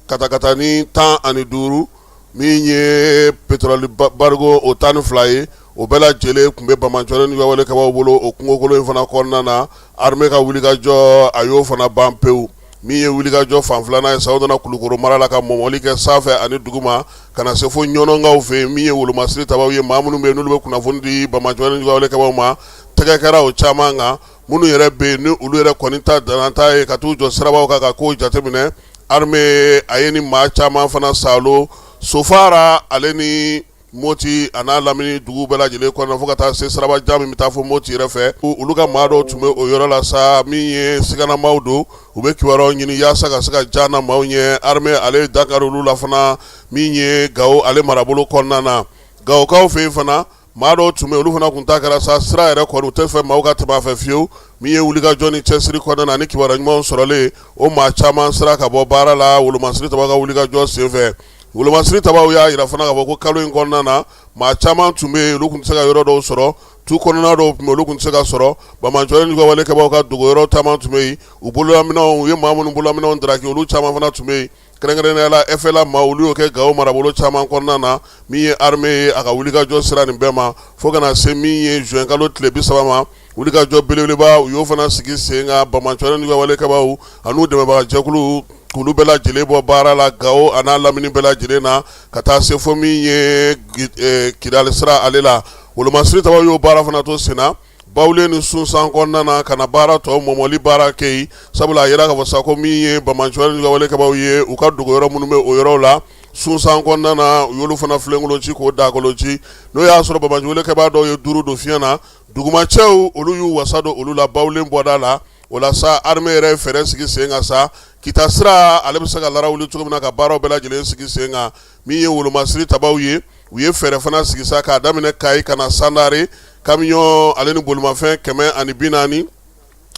S6: katakatani 15, min ye pétrole barigo o 12 ye, o bɛɛ lajɛlen tun bɛ banbaanciwale juguwale kɛbaaw bolo o kungokolo in fana kɔnɔna na. Armée ka wulikajɔ a y'o fana ban pewu. Min ye wulikajɔ fan filanan ye sa, o nana Kulukoro mara la ka mɔmɔli kɛ sanfɛ ani duguma ka na se fo Ɲɔnɔnkaw fɛ yen. Min ye wolomasiri tabaw ye, maa minnu bɛ yen n'olu bɛ kunnafoni di banbaanciwale juguwale kɛbaaw ma, tɛgɛ kɛra o caman kan. Minnu yɛrɛ bɛ yen ni olu yɛrɛ kɔni ta danna ta ye ka t'u jɔ sirabaw kan ka kow jateminɛ, armée a ye ni maa caman fana saalo Sofara ale ni Moti a n'a lamini dugu bɛɛ lajɛlen kɔnɔna, fo ka taa se siraba jan min bɛ taa fo Moti yɛrɛ fɛ. Olu ka maa dɔw tun bɛ o yɔrɔ la sa, min ye siganamaw don, u bɛ kibaruyaw ɲini yaasa ka se ka jan na maaw ɲɛ. Armée ale ye dankari olu la fana, min ye Gawo ale marabolo kɔnɔna na. Gawokaw fɛ yen fana, maa dɔw tun bɛ olu fana tun ta kɛra sa, sira yɛrɛ kɔni u tɛ fɛ maaw ka tɛmɛ a fɛ fiyewu. Min ye wulikajɔ ni cɛsiri kɔnɔna na ni kibaruya ɲumanw sɔrɔlen, o maa caman sera ka bɔ baara la wolomasiri tabaw ka wulikajɔ senfɛ. Wolomasiri tabaw y'a jira fana k'a fɔ ko kalo in kɔnɔna na, maa caman tun bɛ yen, olu tun tɛ se ka yɔrɔ dɔw sɔrɔ, tu kɔnɔna dɔw tun bɛ olu tun tɛ se ka sɔrɔ, banbaanciwale juguwale kɛbaaw ka dogoyɔrɔ caman tun bɛ yen, u bololaminɛnw, u ye maa minnu bololaminɛnw daraki, olu caman fana tun bɛ yen. Kɛrɛnkɛrɛnnenya la FLA maa, olu y'o kɛ Gawo marabolo caman kɔnɔna na. Min ye armée ye, a ka wulikajɔ sera nin bɛɛ ma fo ka na se min ye juin kalo tile 30 ma, wulikajɔ belebeleba u y'o fana sigi sen kan, banbaanciwale juguwale kɛbaaw an'u dɛmɛbaga jɛkulu k'olu bɛɛ lajɛlen bɔ baara la Gawo a n'a lamini bɛɛ lajɛlen na ka taa se fo min ye Kidali sira ale la. Wolomasiri tabaw y'o baara fana to senna Bawulen ni Sunsan kɔnɔna na ka na baara tɔ mɔmɔli baara kɛ yen, sabula a yira k'a fɔ sa ko min ye banbaanciwale juguwale kɛbaaw ye, u ka dogoyɔrɔ minnu bɛ o yɔrɔw la Sunsan kɔnɔna na, u y'olu fana filenkolon ci k'o dakolon ci. N'o y'a sɔrɔ banbaanciwale kɛbaa dɔw ye duuru don fiɲɛ na, dugumacɛw olu y'u wasa don olu la Bawulen bɔda la. O la sa, armée yɛrɛ ye fɛɛrɛ sigi sen kan sa, Kita sira ale bɛ se ka larawuli cogo min na ka baaraw bɛɛ lajɛlen sigi sen kan. Min ye wolomasiri tabaw ye, u ye fɛɛrɛ fana sigi sa k'a daminɛ Kayi ka na Sandare, kamiyɔn ale ni bolimafɛn 140,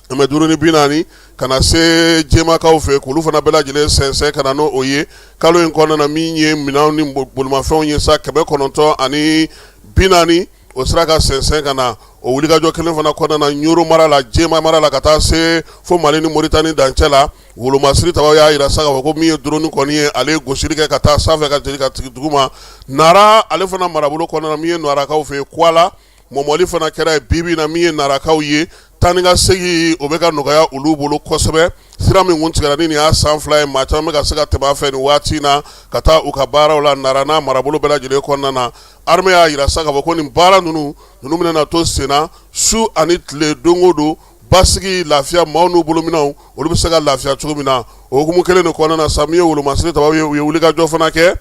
S6: 540, ka na se Jemakaw fɛ k'olu fana bɛɛ lajɛlen sɛnsɛn ka na n'o ye kalo in kɔnɔna na. Min ye minɛnw ni bolimafɛnw ye sa, 940, o sera ka sɛnsɛn ka na o wulikajɔ kelen fana kɔnɔna na Ɲoro mara la, Jema mara la, ka taa se fo Mali ni Moritani dancɛ la. Wolomasiri tabaw y'a jira sa k'a fɔ ko min ye drone kɔni ye, ale ye gosili kɛ ka taa sanfɛ ka jigin ka jigin duguma. Nara ale fana marabolo kɔnɔna na, min ye Narakaw fɛ yen, Kwala mɔmɔli fana kɛra yen bi bi in na. Min ye Narakaw ye, taa ni ka segin o bɛ ka nɔgɔya olu bolo kosɛbɛ. Sira min kun tigɛra ni nin y'a san 2 ye, maa caman bɛ ka se ka tɛmɛ a fɛ nin waati in na ka taa u ka baaraw la Nara n'a marabolo bɛɛ lajɛlen kɔnɔna na. Armée y'a jira sa k'a fɔ ko nin baara ninnu bɛna na to senna su ani tile, don o don, basigi, lafiya, maaw n'u bolominɛnw olu bɛ se ka lafiya cogo min na. O hukumu kelen de kɔnɔna na sa, min ye wolomasiri tabaw ye, u ye wulikajɔ fana kɛ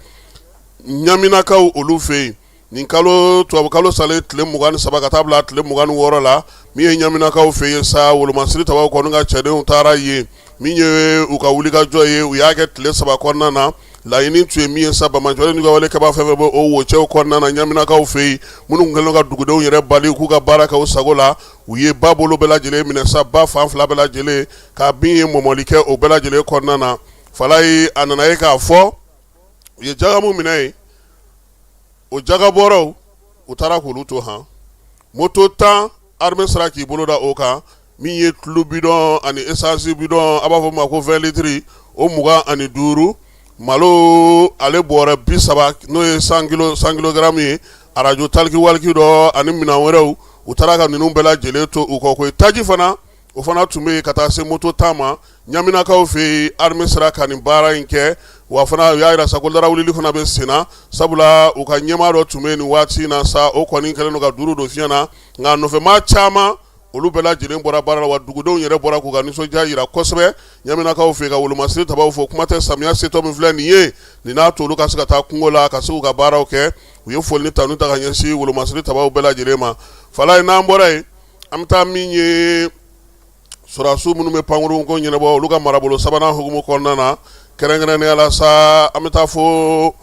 S6: Ɲaminakaw olu fɛ yen nin kalo tubabukalo salen tile 23 ka taa bila tile 26 la. Min ye Ɲaminakaw fɛ yen sa, wolomasiri tabaw kɔni ka cɛdenw taara yen. Min ye u ka wulikajɔ ye, u y'a kɛ tile 3 kɔnɔna na. Laɲini tun ye min ye sa, banbaanciwale juguwale kɛbaa fɛn fɛn bɛ o wocɛw kɔnɔna na Ɲaminakaw fɛ yen, minnu kɛlen ka dugudenw yɛrɛ bali k'u ka baara kɛ u sago la, u ye ba bolo bɛɛ lajɛlen minɛ sa, ba fan 2 bɛɛ lajɛlen, ka min ye mɔmɔli kɛ o bɛɛ lajɛlen kɔnɔna na. Falayi a nana ye k'a fɔ u ye jagamu minɛ yen, o jagabɔrɔw u taara k'olu to han. Moto 10, armée sera k'i bolo da o kan. Min ye tulu bidɔn ani essence bidɔn, a b'a fɔ ma ko 20 litres, o 25, malo ale bɔrɛ 30, n'o ye 100 kilogramme ye, arajo taliki waliki dɔ ani minɛn wɛrɛw, u taara ka ninnu bɛɛ lajɛlen to u kɔ. Ko taji fana, o fana tun bɛ yen ka taa se moto 10 ma. Ɲaminakaw fɛ yen, armée sera ka nin baara in kɛ. Wa fana u y'a jira sa ko larawulili fana bɛ sen na, sabula u ka ɲɛmaa dɔ tun bɛ nin waati in na sa, o kɔni kɛlen don ka duuru don fiɲɛ na, nka nɔfɛmaa caman, olu bɛɛ lajɛlen bɔra baara la. Wa dugudenw yɛrɛ bɔra k'u ka nisɔndiya jira kosɛbɛ Ɲaminakaw fɛ, ka wolomasiri tabaw fo. Kuma tɛ samiya setɔ min filɛ nin ye, nin n'a to olu ka se ka taa kungo la ka se k'u ka baaraw kɛ. U ye foli ni tanu ta ka ɲɛsin wolomasiri tabaw bɛɛ lajɛlen ma. Falaye, n'an bɔra yen, an bɛ taa min ye sɔrɔdasiw minnu bɛ pankurun ko ɲɛnabɔ, olu ka marabolo sabanan hukumu kɔnɔna na, kɛrɛnkɛrɛnnenya la sa, an bɛ taa fo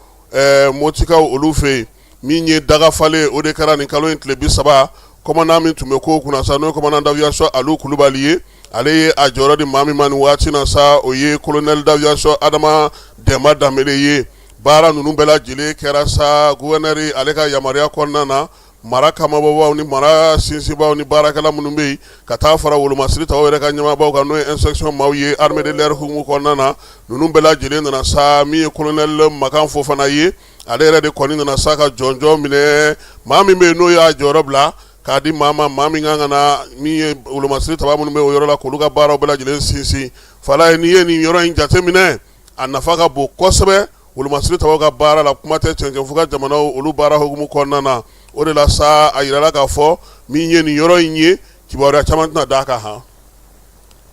S6: Motikaw olu fɛ yen. Min ye dagafalen, o de kɛra nin kalo in tile 30. Commandant min tun bɛ ko kunna sa, n'o ye commandant d'aviation Alu Kulubali ye, ale ye a jɔyɔrɔ di maa min ma nin waati na sa, o ye colonel d'aviation Adama Dɛnba Danbele ye. Baara ninnu bɛɛ lajɛlen kɛra sa gouverneur ale ka yamaruya kɔnɔna na. Mara kamabɔbaw ni mara sinsinbaw ni baarakɛla minnu bɛ yen, ka taa fara wolomasiri tabaw yɛrɛ ka ɲɛmaabaw kan, n'o ye inspection maaw ye armée de l'air hukumu kɔnɔna na, ninnu bɛɛ lajɛlen nana sa. Min ye colonel Makan Fofana ye, ale yɛrɛ de kɔni nana sa ka jɔnjɔn minɛ. Maa min bɛ yen, n'o y'a jɔyɔrɔ bila k'a di maa ma, maa min kan ka na min ye wolomasiri taba minnu bɛ o yɔrɔ la, k'olu ka baaraw bɛɛ lajɛlen sinsin. Falaye, n'i ye nin yɔrɔ in jateminɛ, a nafa ka bon kosɛbɛ wolomasiri tabaw ka baara la, kuma tɛ cɛncɛnfuga jamanaw olu baara hukumu kɔnɔna na. O de la sa, a yirala k'a fɔ min ye nin yɔrɔ in ye, kibaruya caman tɛna d'a kan han,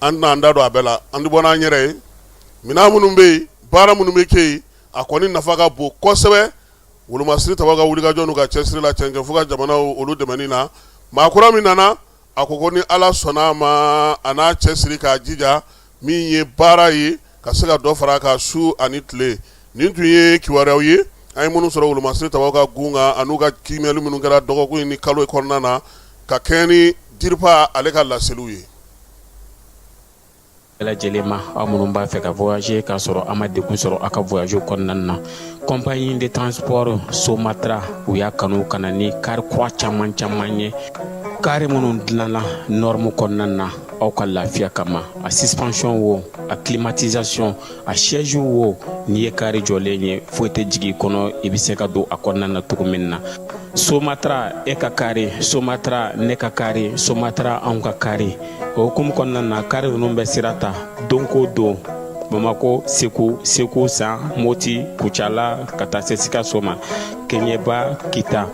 S6: an tɛna an da don a bɛɛ la, an tɛ bɔ n'an yɛrɛ ye. Minɛn minnu bɛ yen, baara minnu bɛ kɛ yen, a kɔni nafa ka bon kosɛbɛ wolomasiri tabaw ka wulikajɔ n'u ka cɛsiri la cɛncɛnfuga jamanaw olu dɛmɛni na. Maa kura min nana, a ko ko ni Ala sɔnna a ma, a n'a cɛsiri k'a jija min ye baara ye ka se ka dɔ fara a kan su ani tile. Nin tun ye kibaruyaw ye an ye minnu sɔrɔ wolomasiri tabaw ka gun kan an'u ka kiimɛli minnu kɛra dɔgɔkun in ni kalo kɔnɔna na, ka kɛɲɛ ni DIRPA ale ka laseliw ye.
S8: Bɛɛ lajɛlen ma, aw minnu b'a fɛ ka voyager k'a sɔrɔ a ma degun sɔrɔ aw ka voyage kɔnɔna na, compagnie de transport Somatra, u y'a kanu ka na ni car kura caman caman ye, car minnu dilanna norme kɔnɔna na aw ka lafiya kama. A suspension wo, a climatisation, a siège wo, n'i ye car jɔlen ye, foyi tɛ jigin i kɔnɔ, i bɛ se ka don a kɔnɔna na cogo min na. Somatra, e ka car, Somatra, ne ka car, Somatra, anw ka car. O hukumu kɔnɔna na, car ninnu bɛ sira ta don ko don Bamako, Segu, Segu San, Moti, Kucala, ka taa se Sikaso ma, Keɲeba, Kita.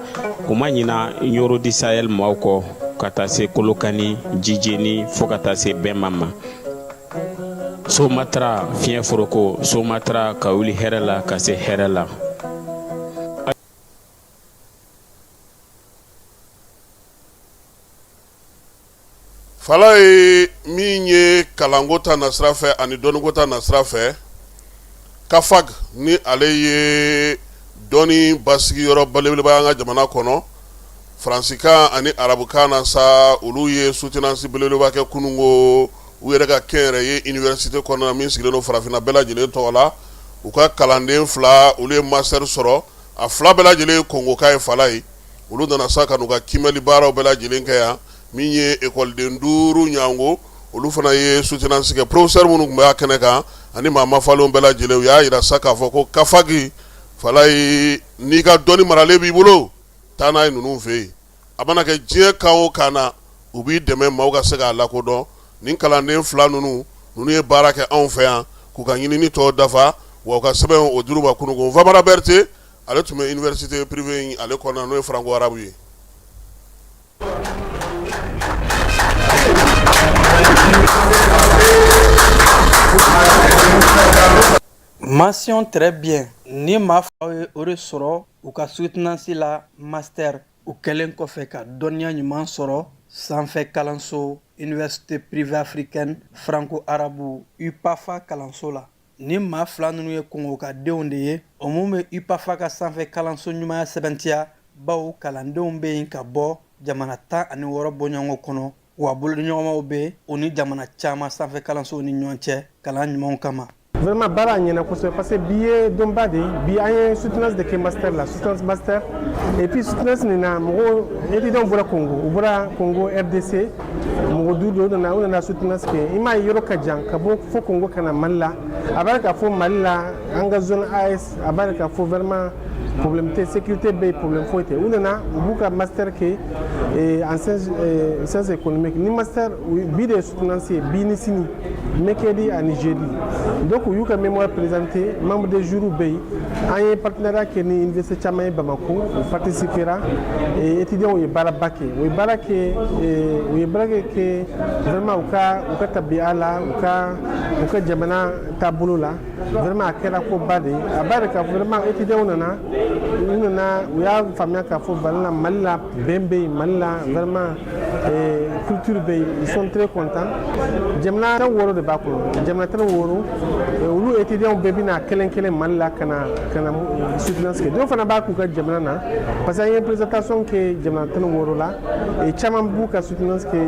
S8: U ma ɲina Ɲoro du Sahel maaw kɔ, ka taa se Kolokani, Jijeni, fo ka taa se Bɛnba ma. Somatra, fiɲɛ foroko, Somatra, ka wuli hɛrɛ la ka se hɛrɛ la.
S6: Falaye, min ye kalanko ta nasira fɛ ani dɔnniko ta nasira fɛ, CAFAG, ni ale ye dɔnni basigiyɔrɔ belebeleba an ka jamana kɔnɔ faransikan ani arabukan na sa, olu ye soutenance belebeleba kɛ kununko u yɛrɛ ka kɛnyɛrɛye université kɔnɔna min sigilen don farafinna bɛɛ lajɛlen tɔgɔ la. U ka kalanden fila, olu ye master sɔrɔ, a fila bɛɛ lajɛlen ye kongoka ye. Falaye, olu nana sa ka n'u ka kiimɛli baaraw bɛɛ lajɛlen kɛ yan. Min ye ekɔliden 5 ɲango, olu fana ye soutenance kɛ. Professeur minnu tun bɛ a kɛnɛ kan ani maa mafalenw bɛɛ lajɛlen, u y'a jira sa k'a fɔ ko CAFAG, Falaye, n'i ka dɔnni maralen b'i bolo, taa n'a ye ninnu fɛ yen. A mana kɛ diɲɛ kan o kan na, u b'i dɛmɛ maaw ka se k'a lakodɔn. Nin kalanden fila ninnu ye baara kɛ anw fɛ yan k'u ka ɲinini tɔ dafa, wa u ka sɛbɛn o dir'u ma kununko. Famara Berete, ale tun bɛ université privée in ale kɔnɔna, n'o ye franco arabe ye.
S9: Mention très bien, ni maa filaw ye o de sɔrɔ u ka soutenance la master, u kɛlen kɔfɛ ka dɔnniya ɲuman sɔrɔ sanfɛ kalanso Université privée africaine franco-arabe UPAFA kalanso la. Ni maa fila ninnu ye Kongo ka denw de ye, o mun bɛ UPAFA ka sanfɛ kalanso ɲumanya sɛbɛntiya, bawo kalandenw bɛ yen ka bɔ jamana 16 bɔɲɔgɔnko kɔnɔ, wa bolodiɲɔgɔnmaw bɛ u ni jamana caman sanfɛ kalansow ni ɲɔgɔn cɛ kalan ɲumanw kama.
S10: Vraiment, baara ɲɛna kosɛbɛ, parce que bi ye donba de ye. Bi an ye soutenance de kɛ master la, soutenance master. Et puis soutenance nin na, mɔgɔw, étudiants bɔra Congo, u bɔra Congo RDC, mɔgɔ 5 de nana, u nana soutenance kɛ. I m'a ye, yɔrɔ ka jan, ka bɔ fo Congo ka na Mali la. A b'a k'a fɔ Mali la, an ka zone AES, a b'a k'a fɔ vraiment Problème tɛ, sécurité bɛ yen, problème foyi tɛ. U nana, u b'u ka master kɛ en sciences économiques ni master. Bi de ye soutenance ye, bi ni sini, mercredi ani jeudi. Donc u y'u ka mémoire présenté. Membre de jury bɛ yen. An ye partenariat kɛ ni université caman ye Bamako, u participera. Étudiants ye baaraba kɛ, u ye baara kɛ, u ye baara kɛ vraiment u ka tabiya la, u ka jamana taabolo la. Vraiment, a kɛra koba de ye. A b'a yira k'a fɔ vraiment étudiants nana, u nana, u y'a faamuya k'a fɔ Mali la, Mali la bɛn bɛ yen, Mali la vraiment culture bɛ yen. Ils sont très contents. Jamana 16 de b'a kɔnɔ, jamana 16. Olu étudiants bɛɛ bɛna kelen kelen Mali la ka na soutenance kɛ. Dɔw fana b'a k'u ka jamana na, parce que an ye présentation kɛ jamana 16 la, caman b'u ka soutenance kɛ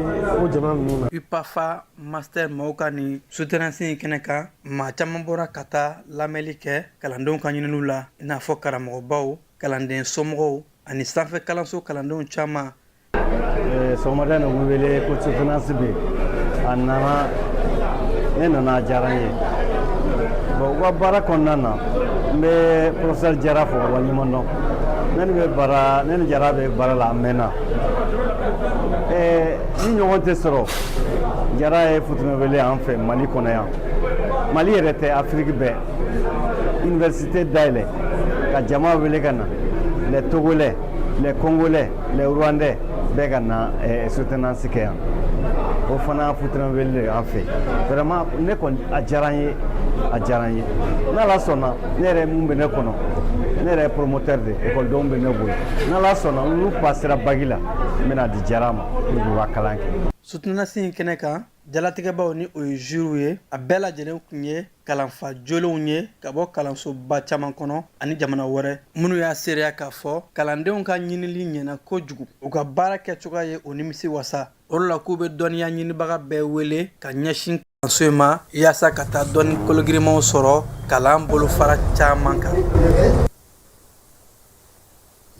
S10: o jamana ninnu na.
S9: UPAFA master maaw ka nin soutenance in kɛnɛ kan, maa caman bɔra ka taa lamɛnli kɛ kalandenw ka ɲininiw la, i n'a fɔ karamɔgɔbaw, kalanden somɔgɔw ani sanfɛ kalanso kalandenw caman.
S11: Sɔgɔmada in na, u wele ko soutenance bɛ yen. A nana, ne nana, a diyara n ye. Bon, u ka baara kɔnɔna na, n bɛ professeur Jara fo waleɲuman dɔn. Ne ni bɛ baara, ne ni Jara bɛ baara la, a mɛnna. Ni ɲɔgɔn tɛ sɔrɔ, Jara ye futunɛ wele an fɛ Mali kɔnɔ yan. Mali yɛrɛ tɛ, Afiriki bɛɛ. Université dayɛlɛ ka jama wele ka na, les Togolais, les Congolais, les Rwandais bɛɛ ka na soutenance kɛ yan. O fana futunɛ wele de an fɛ. Vraiment, ne kɔni, a diyara n ye, a diyara n ye. N'Ala sɔnna, ne yɛrɛ mun bɛ ne kɔnɔ, ne yɛrɛ ye promoteur de, ekɔlidenw bɛ ne bolo. N'Ala sɔnna, n'olu passera bac la, n bɛna di Jara ma pour que u ka kalan kɛ.
S9: Soutenance in kɛnɛ kan, jalatigɛbaw ni o ye jury ye, a bɛɛ lajɛlen tun ye kalanfa jolenw ye ka bɔ kalansoba caman kɔnɔ ani jamana wɛrɛ, minnu y'a seereya k'a fɔ kalandenw ka ɲinili ɲɛna kojugu, u ka baara kɛcogoya ye o nimisi wasa. O de la k'u bɛ dɔnniya ɲinibaga bɛɛ wele ka ɲɛsin kalanso in ma, yaasa ka taa dɔnni kologirimanw sɔrɔ kalan bolofara caman kan.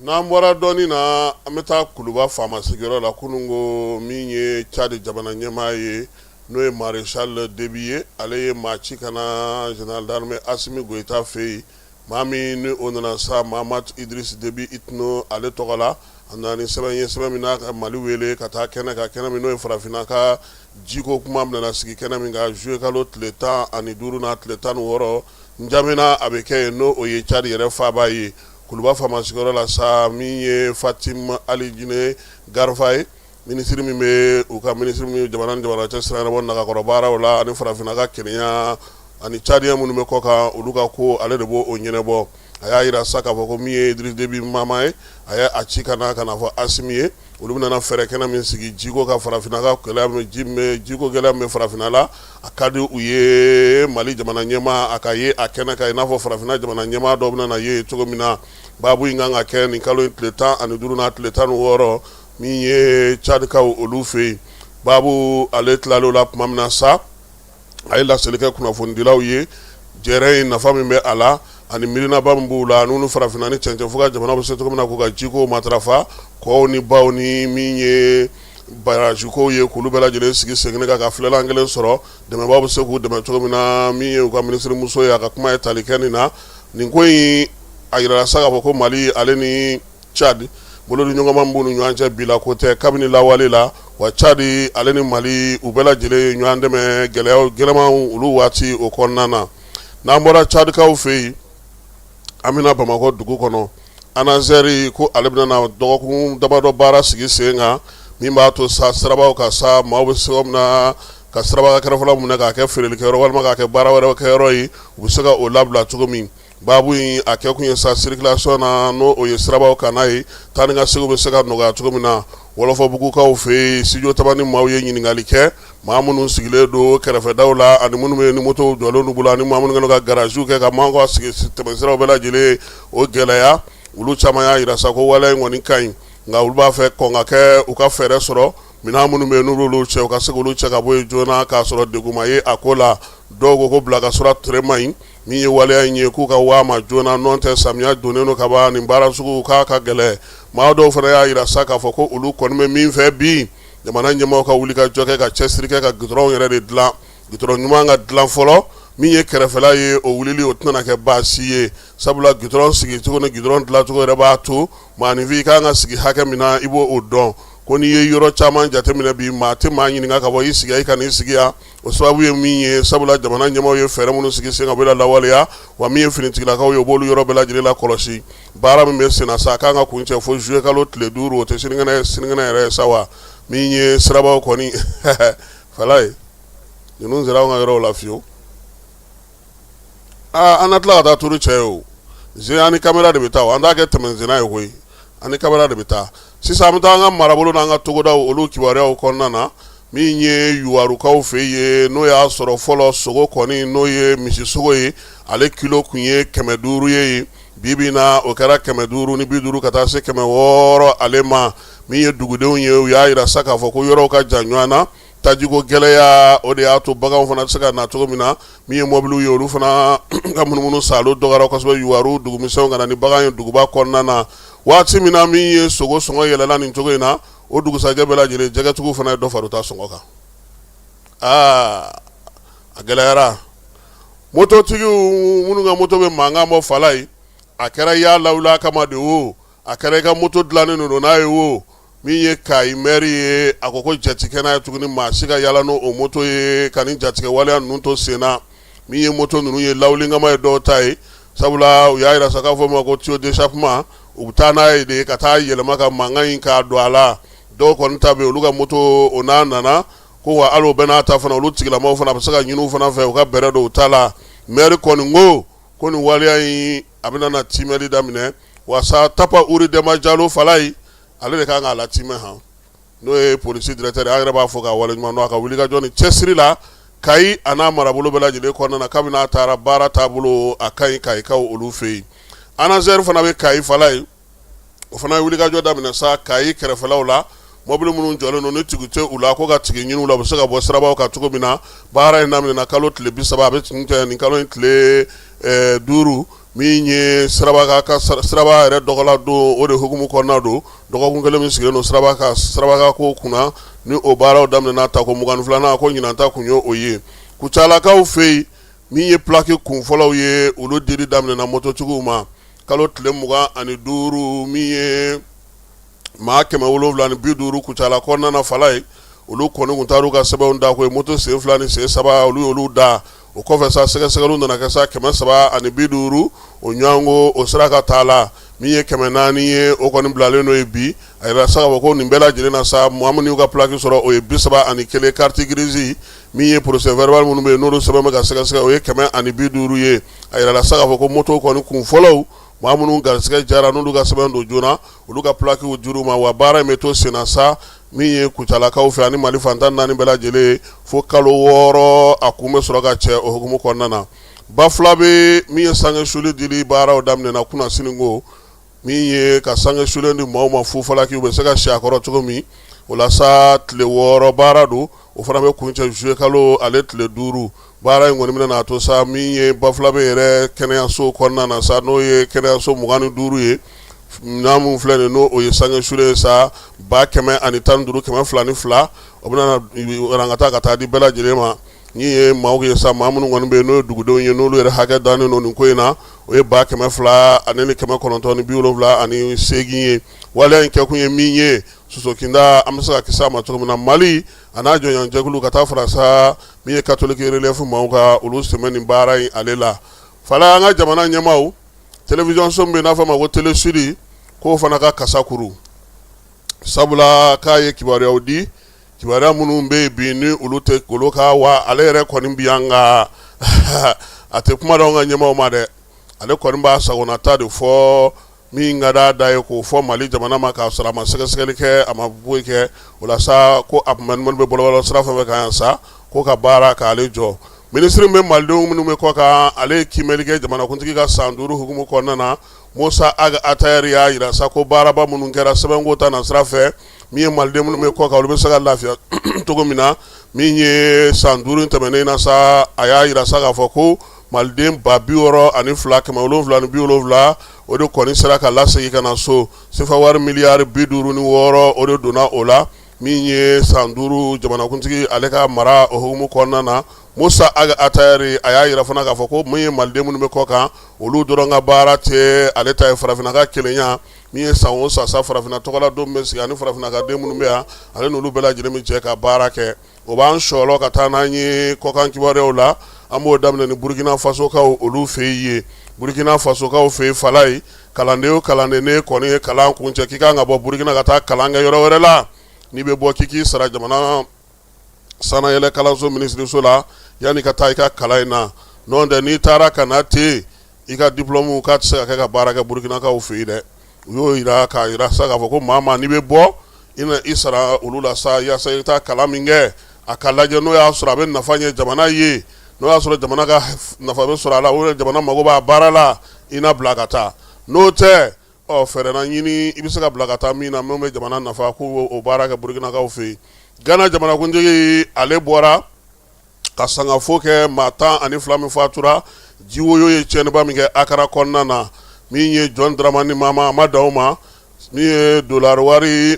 S6: N'an bɔra dɔɔnin na, an bɛ taa Kuluba faama sigiyɔrɔ la. Kunun ko min ye Tchad jamana ɲɛmaa ye, n'o ye Maréchal Déby ye, ale ye maa ci ka na général d'armée Assimi Goïta fɛ yen. Maa min ni o nana sa, Mahamat Idriss Déby Itno ale tɔgɔ la, a nana ni sɛbɛn ye, sɛbɛn min n'a ka Mali wele ka taa kɛnɛ kan, kɛnɛ min n'o ye farafinna ka jiko kuma bɛna sigi kɛnɛ min kan juillet kalo tile 15 n'a tile 16 N'Djamena, a bɛ kɛ yen, n'o o ye Tchad yɛrɛ faaba ye. Kuluba faama sigiyɔrɔ la sa, min ye Fatim Alijine Garifa ye, minisiri min bɛ u ka minisiri min jamana ni jamana cɛ sira ɲɛnabɔ nagakɔrɔ baaraw la ani farafinna ka kelenya ani Tchadien minnu bɛ kɔkan, olu ka ko, ale de b'o ɲɛnabɔ. A y'a jira sa k'a fɔ ko min ye Idriss Déby Mahamat ye, a ye a ci ka na fɔ Assimi ye, olu bɛna fɛɛrɛ kɛnɛ min sigi jiko ka farafinna ka gɛlɛya, ji jiko gɛlɛya min bɛ farafinna la, a ka di u ye Mali jamana ɲɛmaa a ka ye a kɛnɛ kan, i n'a fɔ farafinna jamana ɲɛmaa dɔw bɛna ye cogo min na. Baabu in kan ka kɛ nin kalo in tile 15 n'a tile 16, min ye Tchadkaw olu fɛ yen. Baabu ale tilal'o la tuma min na sa, a ye laseli kɛ kunnafonidilaw ye jɛrɛ in nafa min bɛ a la ani miirinaba min b'u la, n'u farafinna ni cɛncɛnfuga jamana bɛ se cogo min na k'u ka jiko matarafa, kɔw ni baw ni min ye barrage-kow ye, k'olu bɛɛ lajɛlen sigi sen kelen kan ka filɛlan kelen sɔrɔ, dɛmɛbaaw bɛ se k'u dɛmɛ cogo min na. Min ye u ka minisirimuso ye, a ka kuma ye tali kɛ nin na. Nin ko in, a yirala sa k'a fɔ ko Mali ale ni Tchad bolodiɲɔgɔnma min b'u ni ɲɔgɔn cɛ, bi la ko tɛ, kabini lawale la wa. Tchad ale ni Mali, u bɛɛ lajɛlen ɲɔgɔn dɛmɛ gɛlɛya gɛlɛmanw olu waati o kɔnɔna na. N'an bɔra Tchadkaw fɛ yen, an bɛna Bamakɔ dugu kɔnɔ. ANASER ko ale bɛna na dɔgɔkun damadɔ baara sigi sen kan, min b'a to sa sirabaw kan sa, maaw bɛ se min na ka siraba kɛrɛfɛla minɛ k'a kɛ feerelikɛyɔrɔ walima k'a kɛ baara wɛrɛ kɛyɔrɔ ye, u bɛ se ka o labila cogo min. Baabu in a kɛ kun ye sa circulation na, n'o o ye sirabaw kan n'a ye, taa ni ka seginw bɛ se ka nɔgɔya cogo min na. Wɔlɔfɔbugukaw fɛ yen, studio Tamani maaw ye ɲininkali kɛ maa minnu sigilen don kɛrɛfɛdaw la ani minnu bɛ ni motow jɔlen d'u bolo ani maa minnu kɛlen ka garaziw kɛ ka maaw ka sigi tɛmɛsiraw bɛɛ lajɛlen o gɛlɛya. Olu caman y'a jira sa ko waleya in kɔni ka ɲi, nka olu b'a fɛ kɔn ka kɛ u ka fɛɛrɛ sɔrɔ, minɛn minnu bɛ yen n'u b'olu cɛ, u ka se k'olu cɛ ka bɔ yen joona k'a sɔrɔ degun ma ye a ko la. Dɔw ko ko bila ka sɔrɔ ture man ɲi min ye waleya in ye, k'u ka waa ma joona, n'o tɛ samiya donnen don ka ban, nin baara sugu k'a ka gɛlɛn. Maa dɔw fana y'a jira sa k'a fɔ ko olu kɔni bɛ min fɛ bi, jamana ɲɛmaaw ka wuli ka jɔ kɛ, ka cɛsiri kɛ ka gudɔrɔnw yɛrɛ de dilan, gudɔrɔn ɲuman ka dilan fɔlɔ. Min ye kɛrɛfɛla ye, o wulili o tɛna kɛ baasi ye, sabula gudɔrɔn sigicogo ni gudɔrɔn dilancogo yɛrɛ b'a to maaninfin i ka kan ka sigi hakɛ min na, i b'o o dɔn. Ko n'i ye yɔrɔ caman jateminɛ bi, maa tɛ maa ɲininka ka bɔ i sigi i ka n'i sigi yan. O sababu ye min ye, sabula jamana ɲɛmaaw ye fɛɛrɛ minnu sigi sen kan, u bɛ lawaleya wa. Min ye finitigilakaw ye, u b'olu yɔrɔ bɛɛ lajɛlen la kɔlɔsi. Baara min bɛ senna sa, a kan ka kuncɛ fo juillet kalo tile 5, o tɛ sinikɛnɛ sinikɛnɛ yɛrɛ ye sa wa. Min ye sirabaw kɔni fala ye, ninnu sera anw ka yɔrɔw la fiyewu. Aa, an na tila ka taa turu cɛ ye o zen, an ni kamera de bɛ taa, an t'a kɛ tɛmɛsenna ye koyi, an ni kamera de bɛ taa. Sisan an bɛ taa an ka marabolo n'an ka togodaw olu kibaruyaw kɔnɔna na. Min ye Yuwarukaw fɛ yen, n'o y'a sɔrɔ fɔlɔ sogo kɔni, n'o ye misisogo ye, ale kilo tun ye 500 ye, bi bi na o kɛra 550 ka taa se 600 ale ma. Min ye dugudenw ye, u y'a jira sa k'a fɔ ko yɔrɔw ka jan ɲɔgɔn na, tajiko gɛlɛya o de y'a to baganw fana tɛ se ka na cogo min na. Min ye mɔbiliw ye, olu fana ka munumunu saalo dɔgɔyara kosɛbɛ Yuwaru dugumisɛnw ka na ni bagan ye duguba kɔnɔna na. Waati min na min ye sogo sɔngɔ yɛlɛla nin cogo in na, o dugusajɛ bɛɛ lajɛlen jɛgɛtigiw fana ye dɔ fara u ta sɔngɔ kan. Aa, a gɛlɛyara mototigiw minnu ka moto bɛ mankan bɔ fala ye. A kɛra i y'a lawuli a kama de o, a kɛra i ka moto dilannen don n'a ye o, min ye Kayi mɛri ye, a ko ko jɛ tɛ kɛ n'a ye tuguni maa si ka yala n'o o moto ye ka nin jatigɛ waleya ninnu to sen na. Min ye moto ninnu ye, lawuli kama ye dɔw ta ye, sabula u y'a jira sa k'a fɔ ma ko tuyau d'échappement, u bɛ taa n'a ye de ka taa yɛlɛma ka mankan in k'a don a la. Dɔw kɔni ta bɛ olu ka moto o n'a nana ko wa, hali o bɛɛ n'a ta fana, olu tigilamaw fana bɛ se ka ɲini u fana fɛ u ka bɛrɛ don u ta la. Mɛri kɔni ko nin waleya in a bɛna na tiimɛli daminɛ wasa Tapa Uri Dɛnba Jalo Falayi, ale de kan k'a latimɛ han, n'o ye polisi directeur ye. An yɛrɛ b'a fɔ k'a waleɲuman dɔn a ka wulikajɔ ni cɛsiri la Kayi a n'a marabolo bɛɛ lajɛlen kɔnɔna na. Kabini a taara, baara taabolo a ka ɲi Kayikaw olu fɛ yen. ANASER fana bɛ Kayi Falayi, o fana ye wulikajɔ daminɛ sa Kayi kɛrɛfɛlaw la, mɔbili minnu jɔlen don ni tigi tɛ u la, ko ka tigi ɲini u la, u bɛ se ka bɔ sirabaw kan cogo min na. Baara in daminɛna kalo tile 30, a bɛ kuncɛ nin kalo in tile 5. Min ye siraba ka siraba yɛrɛ dɔgɔla don, o de hukumu kɔnɔna don, dɔgɔkun kelen min sigilen don siraba ka siraba ko kunna, ni o baaraw daminɛna tako 22nan, ko ɲinan ta kun ye o ye. Kucalakaw fɛ yen, min ye plaque kun fɔlɔw ye, olu dili daminɛna mototigiw ma kalo tile 25. Min ye maa 750 Kucala kɔnɔna na Falayi, olu kɔni tun taara u ka sɛbɛnw da, ko ye moto sen fila ni sen saba, olu y'olu da. O kɔfɛ sa, sɛgɛsɛgɛliw nana kɛ sa, 350 o ɲɔgɔnko o sera ka taa la. Min ye 400 ye, o kɔni bilalen n'o ye bi. A yira sa k'a fɔ ko nin bɛɛ lajɛlen na sa, maa minnu y'u ka plaque sɔrɔ, o ye 31, carte grise. Min ye procès verbal minnu bɛ yen, n'olu sɛbɛn bɛ ka sɛgɛsɛgɛ, o ye 150 ye. A yirala sa k'a fɔ ko moto kɔni kun fɔlɔw, maa minnu garisɛgɛ jara, n'olu ka sɛbɛn don joona, olu ka plaquew dir'u ma. Wa baara in bɛ to senna sa, min ye Kucalakaw fɛ ani Mali fan 14 bɛɛ lajɛlen, fo kalo 6 a kun bɛ sɔrɔ ka cɛ. O hukumu kɔnɔna na, Bafulabe, min ye sange sulen dili baaraw daminɛna kunasini, ko min ye ka sange sulen di maaw ma fufalaki, u bɛ se ka si a kɔrɔ cogo min. O la sa, tile 6 baara don, o fana bɛ kuncɛ juillet kalo ale tile 5. Baara in kɔni bɛna n'a to sa, min ye Bafulabe yɛrɛ kɛnɛyaso kɔnɔna na sa, n'o ye kɛnɛyaso 25 ye, n'a min filɛ nin, n'o o ye sange sulen ye sa, 115,202, o bɛna ka taa ka taa di bɛɛ lajɛlen ma. Min ye maaw ye sa, maa minnu kɔni bɛ yen, n'o ye dugudenw ye, n'olu yɛrɛ hakɛ dannen don nin ko in na, o ye 200,978 ye. Waleya in kɛkun ye min ye, sosokinda an bɛ se ka kisi a ma cogo min na, Mali a n'a jɔnjɛkulu ka taa fara sa, min ye Catholique Relief maaw ka olu sɛmɛ nin baara in ale la. Fala, an ka jamana ɲɛmaaw, télévision so min bɛ n'a fɔ a ma ko Télé Sud, k'o fana ka kasa kuru, sabula k'a ye kibaruyaw di, kibaruya minnu bɛ yen bi ni olu tɛ golo kan wa. Ale yɛrɛ kɔni bi yan nka a tɛ kuma d'anw ka ɲɛmaaw ma dɛ. Ale kɔni b'a sagonata de fɔ, min ka d'a da ye k'o fɔ Mali jamana ma, k'a sɔrɔ a ma sɛgɛsɛgɛli kɛ, a ma foyi kɛ. O la sa, ko a tun bɛ bɔlɔlɔ sira fɛn fɛn kan yan sa, ko ka baara k'ale jɔ. Minisiri bɛ malidenw minnu bɛ kɔ kan, ale ye kiimɛli kɛ jamanakuntigi ka san 5 hukumu kɔnɔna na. Musa Ag Attaher y'a jira sa ko baaraba minnu kɛra sɛbɛnko ta na sira fɛ, min ye maliden minnu bɛ kɔ kan, olu bɛ se ka lafiya cogo min na, min ye san 5 tɛmɛnen na sa, a y'a jira sa k'a fɔ ko maliden 62,770, o de kɔni sera ka lasegin ka na so. Sefa wari miliyari 56, o de donna o la. Min ye san 5 jamanakuntigi ale ka mara o hukumu kɔnɔna na, Musa Ag Attaher a y'a jira fana k'a fɔ ko min ye maliden minnu bɛ kɔ kan olu dɔrɔn ka baara tɛ ale ta ye farafinna ka kelenya min ye san o san sa farafinna tɔgɔla don bɛ sigi ani farafinna ka den minnu bɛ yan ale n'olu bɛɛ lajɛlen bɛ jɛ ka baara kɛ. O b'an sɔlɔ ka taa n'an ye kɔkan kibaruyaw la. An b'o daminɛ ni Burukina Fasokaw olu fɛ yen. Burukina Fasokaw fɛ yen Falaye, kalanden o kalanden n'e kɔni ye kalan kuncɛ k'i kan ka bɔ Burukina ka taa kalan kɛ yɔrɔ wɛrɛ la, n'i bɛ bɔ k'i k'i sara jamana sannayɛlɛ kalanso minisiriso la yanni ka taa i ka kalan in na. N'o tɛ n'i taara ka na ten, i ka diplôme k'a tɛ se ka kɛ ka baara kɛ Burukinakaw fɛ yen dɛ. U y'o jira k'a jira sa k'a fɔ ko maa maa n'i bɛ bɔ i na i sara olu la sa yaasa i bɛ taa kalan min kɛ a ka lajɛ n'o y'a sɔrɔ a bɛ nafa ɲɛ jamana ye, n'o y'a sɔrɔ jamana ka nafa bɛ sɔrɔ a la ou jamana mago b'a baara la, i na bila ka taa. N'o tɛ, ɔ fɛɛrɛ na ɲini i bɛ se ka bila ka taa min na min bɛ jamana nafa, k'u o baara kɛ Burukinakaw fɛ yen. Gana jamanakuntigi ale bɔra ka sangafo kɛ maa 12 min fatura jiwoyo ye tiɲɛniba min kɛ Akara kɔnɔna na, min ye John Dramani Mahama a ma dan o ma, min ye dolari wari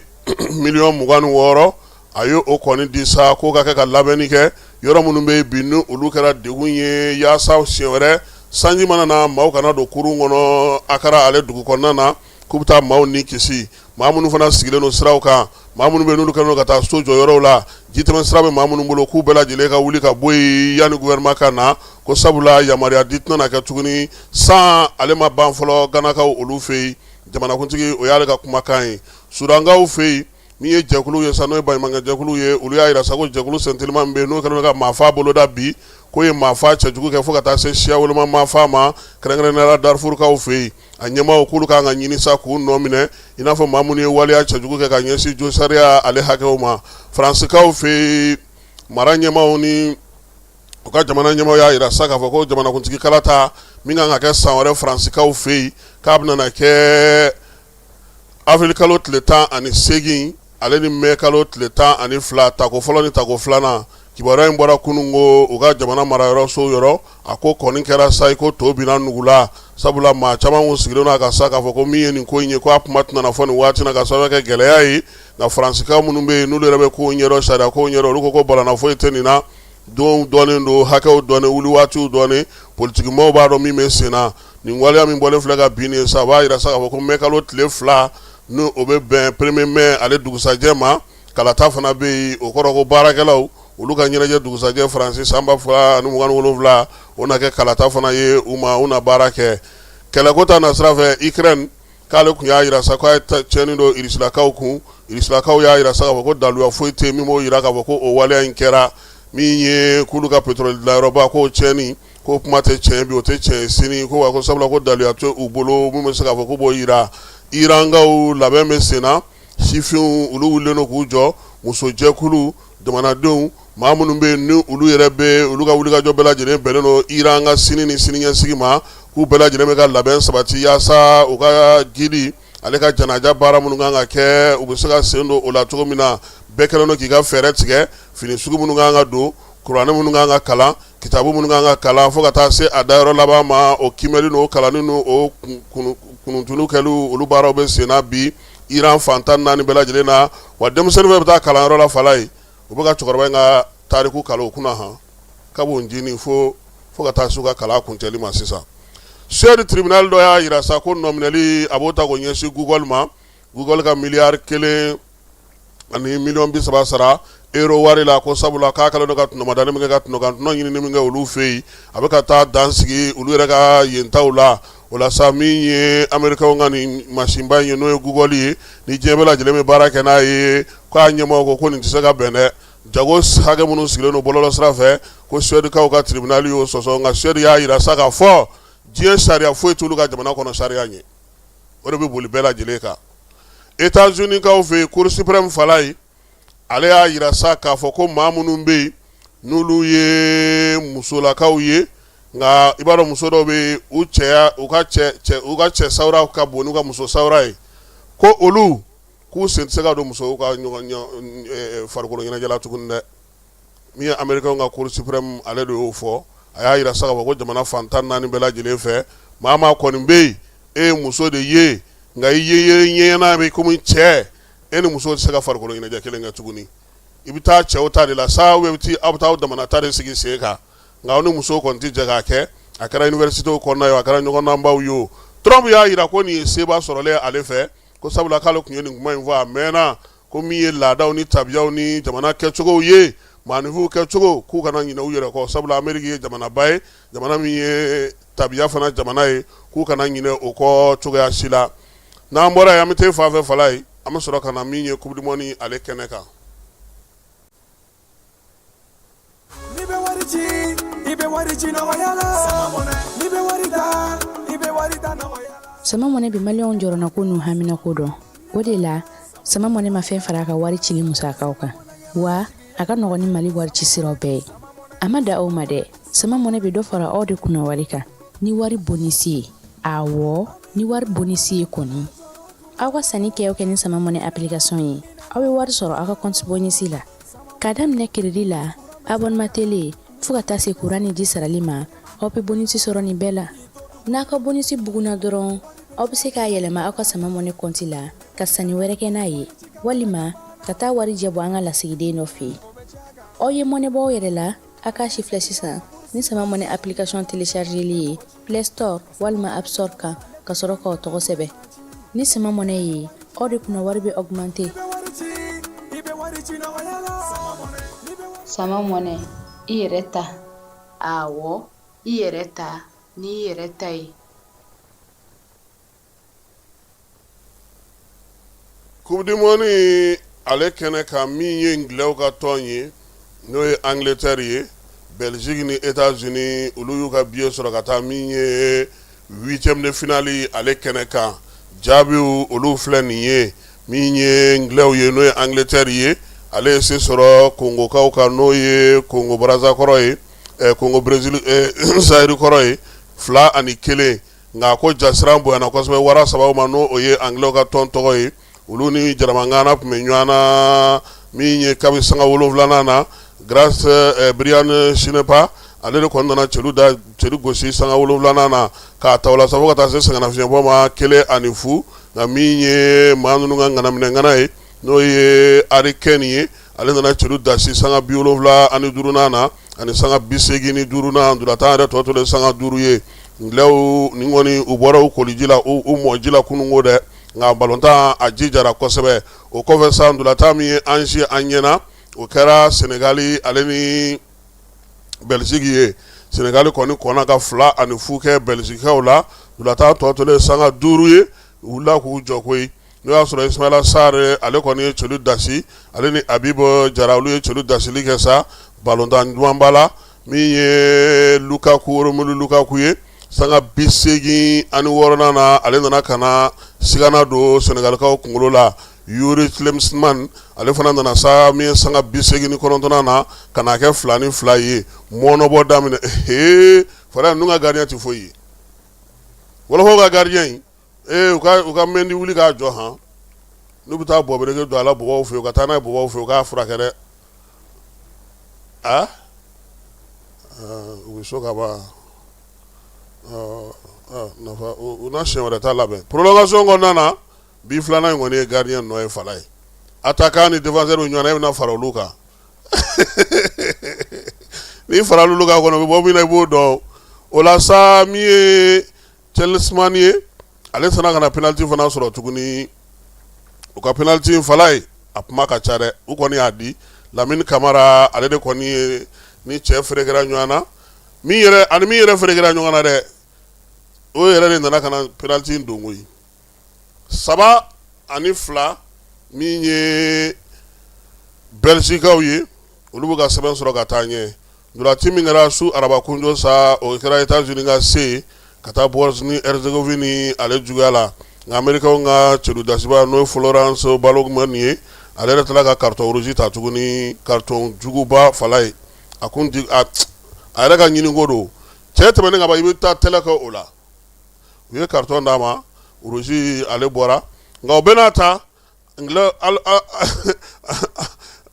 S6: miliyɔn 26 a ye o kɔni di sa k'o ka kɛ ka labɛnni kɛ yɔrɔ minnu bɛ yen bi ni olu kɛra degun ye yaasa siɲɛ wɛrɛ sanji mana na maaw kana don kurun kɔnɔ Akara ale dugu kɔnɔna na, k'u bɛ taa maaw ni kisi. Maa minnu fana sigilen don siraw kan, maa minnu bɛ n'olu kɛlen don ka taa so jɔ yɔrɔw la, jitɛmɛ sira bɛ maa minnu bolo, k'u bɛɛ lajɛlen ka wuli ka bɔ yen yanni gouvernement ka na, ko sabula yamaruya di tɛna kɛ tuguni. San ale ma ban fɔlɔ Ganakaw olu fɛ yen, jamanakuntigi o y'ale ka kumakan ye. Sudankaw fɛ yen, min ye jɛkulu ye sa n'o ye baɲumankɛ jɛkulu ye, olu y'a jira sa ko jɛkulu sentelima min bɛ yen n'o kɛlen don ka maafa boloda bi, k'o ye maafa cɛjugu kɛ fo ka taa se siya woloma maafa ma, kɛrɛnkɛrɛnnenya la Darfurukaw fɛ yen. A ɲɛmaaw k'olu kan ka ɲini sa k'u nɔ minɛ i n'a fɔ maa minnu ye waleya cɛjugu kɛ ka ɲɛsin josariya ale hakɛw ma. Faransikaw fɛ yen, mara ɲɛmaaw ni u ka jamana ɲɛmaaw y'a jira sa k'a fɔ ko jamanakuntigi kalata min kan ka kɛ san wɛrɛ Faransikaw fɛ yen, k'a bɛna kɛ avril kalo tile 18 ale ni mai kalo tile 12, tako fɔlɔ ni tako filanan. Kibaruya in bɔra kunun ko u ka jamana marayɔrɔso yɔrɔ. A ko kɔni kɛra sa i ko to binna nugu la, sabula maa caman kun sigilen don a kan sa k'a fɔ ko min ye nin ko in ye, ko a kuma tɛna fɔ nin waati na ka sababu kɛ gɛlɛya ye. Nka Faransikaw minnu bɛ yen n'olu yɛrɛ bɛ kow ɲɛdɔn, sariya kow ɲɛdɔn, olu ko ko balana foyi tɛ nin na. Donw dɔnnen don, hakɛw dɔnnen, wuli waatiw dɔnnen, politikimɔgɔw b'a dɔn min bɛ sen na. Nin waleya min bɔlen filɛ ka bin nin ye sa, o b'a jira sa k'a fɔ ko mai kalo tile 2, n'o o bɛ bɛn premier mai ale dugusajɛ ma, kalata fana bɛ yen. O kɔrɔ ko baarakɛlaw olu ka ɲɛnajɛ dugusajɛ Faransi san 2027, o na kɛ kalata fana ye u ma, u na baara kɛ. Kɛlɛko ta nasira fɛ, Ukraine k'ale tun y'a jira sa k'a ye tiɲɛni don Irisilakaw kun. Irisilakaw y'a jira sa k'a fɔ ko daluya foyi tɛ min b'o jira k'a fɔ ko o waleya in kɛra. Min ye k'olu ka pétrole dilanyɔrɔba k'o tiɲɛni, k'o kuma tɛ tiɲɛ bi, o tɛ tiɲɛ sini, ko wa ko sabula ko daluya tɛ u bolo min bɛ se k'a fɔ k'u b'o jira. Irankaw labɛn bɛ sen na, sifinw olu wulilen don k'u jɔ, musojɛkulu, jamanadenw, maa minnu bɛ yen ni olu yɛrɛ bɛ olu ka wulikajɔ bɛɛ lajɛlen bɛnnen don Iran ka sini ni siniɲɛsigi ma, k'u bɛɛ lajɛlen bɛ ka labɛn sabati yaasa u ka guide ale ka janaja baara minnu kan ka kɛ, u bɛ se ka sen don o la cogo min na. Bɛɛ kɛlen don k'i ka fɛɛrɛ tigɛ, fini sugu minnu kan ka don, kuranɛ minnu kan ka kalan, kitabu minnu kan ka kalan, fo ka taa se a dayɔrɔ laban ma, o kiimɛli n'o kalanni n'o kununtunu kɛli, olu baaraw bɛ sen na bi Iran fan 14 bɛɛ lajɛlen na. Wa denmisɛnnin bɛɛ bɛ taa kalanyɔrɔ la Falaye, u bɛ ka cɛkɔrɔba in ka tariku kalan u kunna han kab'o ncinin fo fo ka taa se u ka kalan kuncɛli ma sisan. Suède tribunal dɔ y'a jira sa ko nɔminɛli a b'o ta k'o ɲɛsin Google ma. Google ka miliyari 1 ni miliyɔn 30 sara euro wari la, ko sabula k'a kɛlen don ka tɔnɔmadani min kɛ, ka tɔnɔkantɔnɔ ɲinini min kɛ olu fɛ yen, a bɛ ka taa dan sigi olu yɛrɛ ka yen taw la. O la sa, min ye Américains ka nin masinba in ye, n'o ye Google ye, ni diɲɛ bɛɛ lajɛlen bɛ baara kɛ n'a ye, k'a ɲɛmɔgɔw ko ko nin tɛ se ka bɛn dɛ. Jago hakɛ minnu sigilen don bɔlɔlɔ sira fɛ, ko Suèdekaw ka tribunal y'o sɔsɔ. Nka Suède y'a jira sa k'a fɔ diɲɛ sariya foyi t'olu ka jamana kɔnɔ sariya ɲɛ, o de bɛ boli bɛɛ lajɛlen kan. États-Unis kaw fɛ yen, Cour suprême Falaye, ale y'a jira sa k'a fɔ ko maa minnu bɛ yen n'olu ye musolakaw ye, nka i b'a dɔn muso dɔw bɛ yen, u cɛya u ka cɛ u ka cɛ sawura ka bon n'u ka muso sawura ye, ko olu k'u sen tɛ se ka don musow ka ɲɔgɔn farikolo ɲɛnajɛ la tuguni dɛ. Min ye Américain ka Cour suprême ale de y'o fɔ. A y'a jira sa k'a fɔ ko jamana fan 14 bɛɛ lajɛlen fɛ, maa maa kɔni bɛ yen, e ye muso de ye, nka i ye ɲɛna bɛ komi cɛ, e ni muso tɛ se ka farikolo ɲɛnajɛ kelen kɛ tuguni. I bɛ taa cɛw ta de la sa, ou bien aw bɛ taa aw damana ta de sigi sen kan, nka aw ni musow kɔni tɛ jɛ k'a kɛ. A kɛra université kɔnɔna ye o, a kɛra ɲɔgɔndanbaw ye o. Trump y'a jira ko nin ye seba sɔrɔlen ye ale fɛ, ko sabula k'ale tun ye nin kuma in fɔ a mɛnna, ko min ye laadaw ni tabiyaw ni jamana kɛcogow ye, maaninfinw kɛcogo, k'u kana ɲinɛ u yɛrɛ kɔ, sabula Ameriki ye jamanaba ye, jamana min ye tabiya fana jamana ye, k'u kana ɲinɛ o kɔ cogoya si la. N'an bɔra yen, an bɛ taa fan fɛ Falaye, an bɛ sɔrɔ ka na min ye coupe du monde ale kɛnɛ kan.
S12: N'i bɛ wari ci, i bɛ wari ci nɔgɔya la. N'i bɛ wari ta, i bɛ wari ta nɔgɔya la.
S13: Sama Money bɛ maliyɛnw jɔrɔnako n'u haminako dɔn. O de la, Sama Money ma fɛn fara a ka wari cili musakaw kan. Wa a ka nɔgɔn ni Mali wari ci siraw bɛɛ ye. A ma dan o ma dɛ, Sama Money bɛ dɔ fara aw de kunna wari kan ni wari bonisi ye. Awɔ, ni wari bonisi ye kɔni. Aw ka sanni kɛ o kɛ ni Sama Money application ye, aw bɛ wari sɔrɔ aw ka compte bonus la. K'a daminɛ crédit la, abonnement télé, fo ka taa se courant ni ji sarali ma, aw bɛ bonus sɔrɔ nin bɛɛ la. N'a ka bonus bugunna dɔrɔn, aw bɛ se k'a yɛlɛma aw ka Sama Money compte la ka sanni wɛrɛ kɛ n'a ye, walima ka taa warijɛ bɔ an ka lasigiden dɔ fɛ yen. Aw ye mɔnɛ bɔ aw yɛrɛ la, a k'a sifilɛ sisan ni Sama Money application téléchargeli ye Play Store walima App Store kan ka sɔrɔ k'aw tɔgɔ sɛbɛn. Ni Sama Money ye, aw de kunna wari bɛ augmenter.
S14: Sama Money, i yɛrɛ ta. Awɔ, i yɛrɛ ta n'i yɛrɛ ta ye.
S6: Coupe du monde ale kɛnɛ kan, min ye Angilɛw ka tɔn ye, n'o ye Angleterre ye, Belgique ni États-Unis, olu y'u ka billet sɔrɔ ka taa min ye huitième de finale ale kɛnɛ kan. Jaabiw olu filɛ nin ye. Min ye Angilɛw ye, n'o ye Angleterre ye, ale ye se sɔrɔ Kongokaw kan, n'o ye Kongo Brazza kɔrɔ ye, Kongo Brésil Zaïre kɔrɔ ye, 2-1. Nka ko jasiran bonyana kosɛbɛ wara saba ma, n'o o ye Angilɛw ka tɔn tɔgɔ ye. Olu ni Jaramangana tun bɛ ɲɔgɔn na min ye kabi sanga 7nan na. Grâce Brian Sinepa, ale de kɔni nana celu da celu gosi sanga 7nan na k'a ta o la sa fo ka taa se sɛgɛnnafiɲɛbɔ ma 1-0. Nka min ye maa ninnu ka ŋanaminɛŋana ye, n'o ye Harry Kane ye, ale nana celu dasi sanga 75nan na ani sanga 85nan. Ntolatan yɛrɛ tɔ tolen sanga 5 ye. Angilɛw nin kɔni, u bɔra u koliji la, u mɔji la kununko dɛ, nka balontan a jijara kosɛbɛ. O kɔfɛ sa, ntolatan min ye an si an ɲɛna, o kɛra Senegali ale ni Belgique ye. Senegali kɔni kɔnna ka 2-0 kɛ Belgiquekaw la. Ntolatan tɔ tolen sanga 5 ye, u wulila k'u jɔ koyi. N'o y'a sɔrɔ Ismaila Sarr, ale kɔni ye celu dasi, ale ni Habib Jara, olu ye celu dasili kɛ sa balontan dumanba la. Min ye Lukaku, Romelu Lukaku ye, sanga 86nan na, ale nana ka na sigana don Senegalikaw kunkolo la. Youri Tielemans, ale fana nana sa min ye sanga 89nan na ka n'a kɛ 2-2 ye. Mɔnɔbɔ daminɛ ee fara ninnu ka gardien tɛ foyi ye. Wɔlɔfɔw ka gardien in ee u ka Mendy wuli k'a jɔ han. N'u bɛ taa bɔbereke don a la bɔbɔw fɛ yen, u ka taa n'a ye bɔbɔw fɛ yen, u k'a furakɛ dɛ. A u bɛ so ka ban nafa u na siɲɛ wɛrɛ ta labɛn. Prolongation kɔnɔna na, bi filanan in kɔni ye gardien nɔ ye fala ye. Attaquant ni défenseur bɛ ɲɔgɔn na, e bɛna fara olu kan. N'i fara olu kan kɔni, u bɛ bɔ min na i b'o dɔn. O la sa, min ye Tielemans ye, ale sera ka na penalty fana sɔrɔ tuguni. U ka penalty in fala ye, a kuma ka ca dɛ. U kɔni y'a di Lamine Camara, ale de kɔni ye ni cɛ ferekera ɲɔgɔn na. Min yɛrɛ ani min yɛrɛ ferekera ɲɔgɔn na dɛ, o yɛrɛ de nana ka na penalty in don koyi. 3-2, min ye Belgiquekaw ye, olu bɛ ka sɛbɛn sɔrɔ ka taa ɲɛ. Ntolaci min kɛra su araba kunjo sa, o kɛra États-Unis ka se ka taa Bosnie Herzégovine ale juguya la. Nka Américains ka celu dasiba, n'o ye Florence Balogun ye, ale yɛrɛ tilala ka carton rouge ta tuguni, carton juguba fala ye. A kun di a yɛrɛ ka ɲiniko don. Cɛ tɛmɛnen ka ban, i bɛ taa tɛlɛ kɛ o la. U ye carton d'a ma, rouge, ale bɔra. Nka o bɛɛ n'a ta,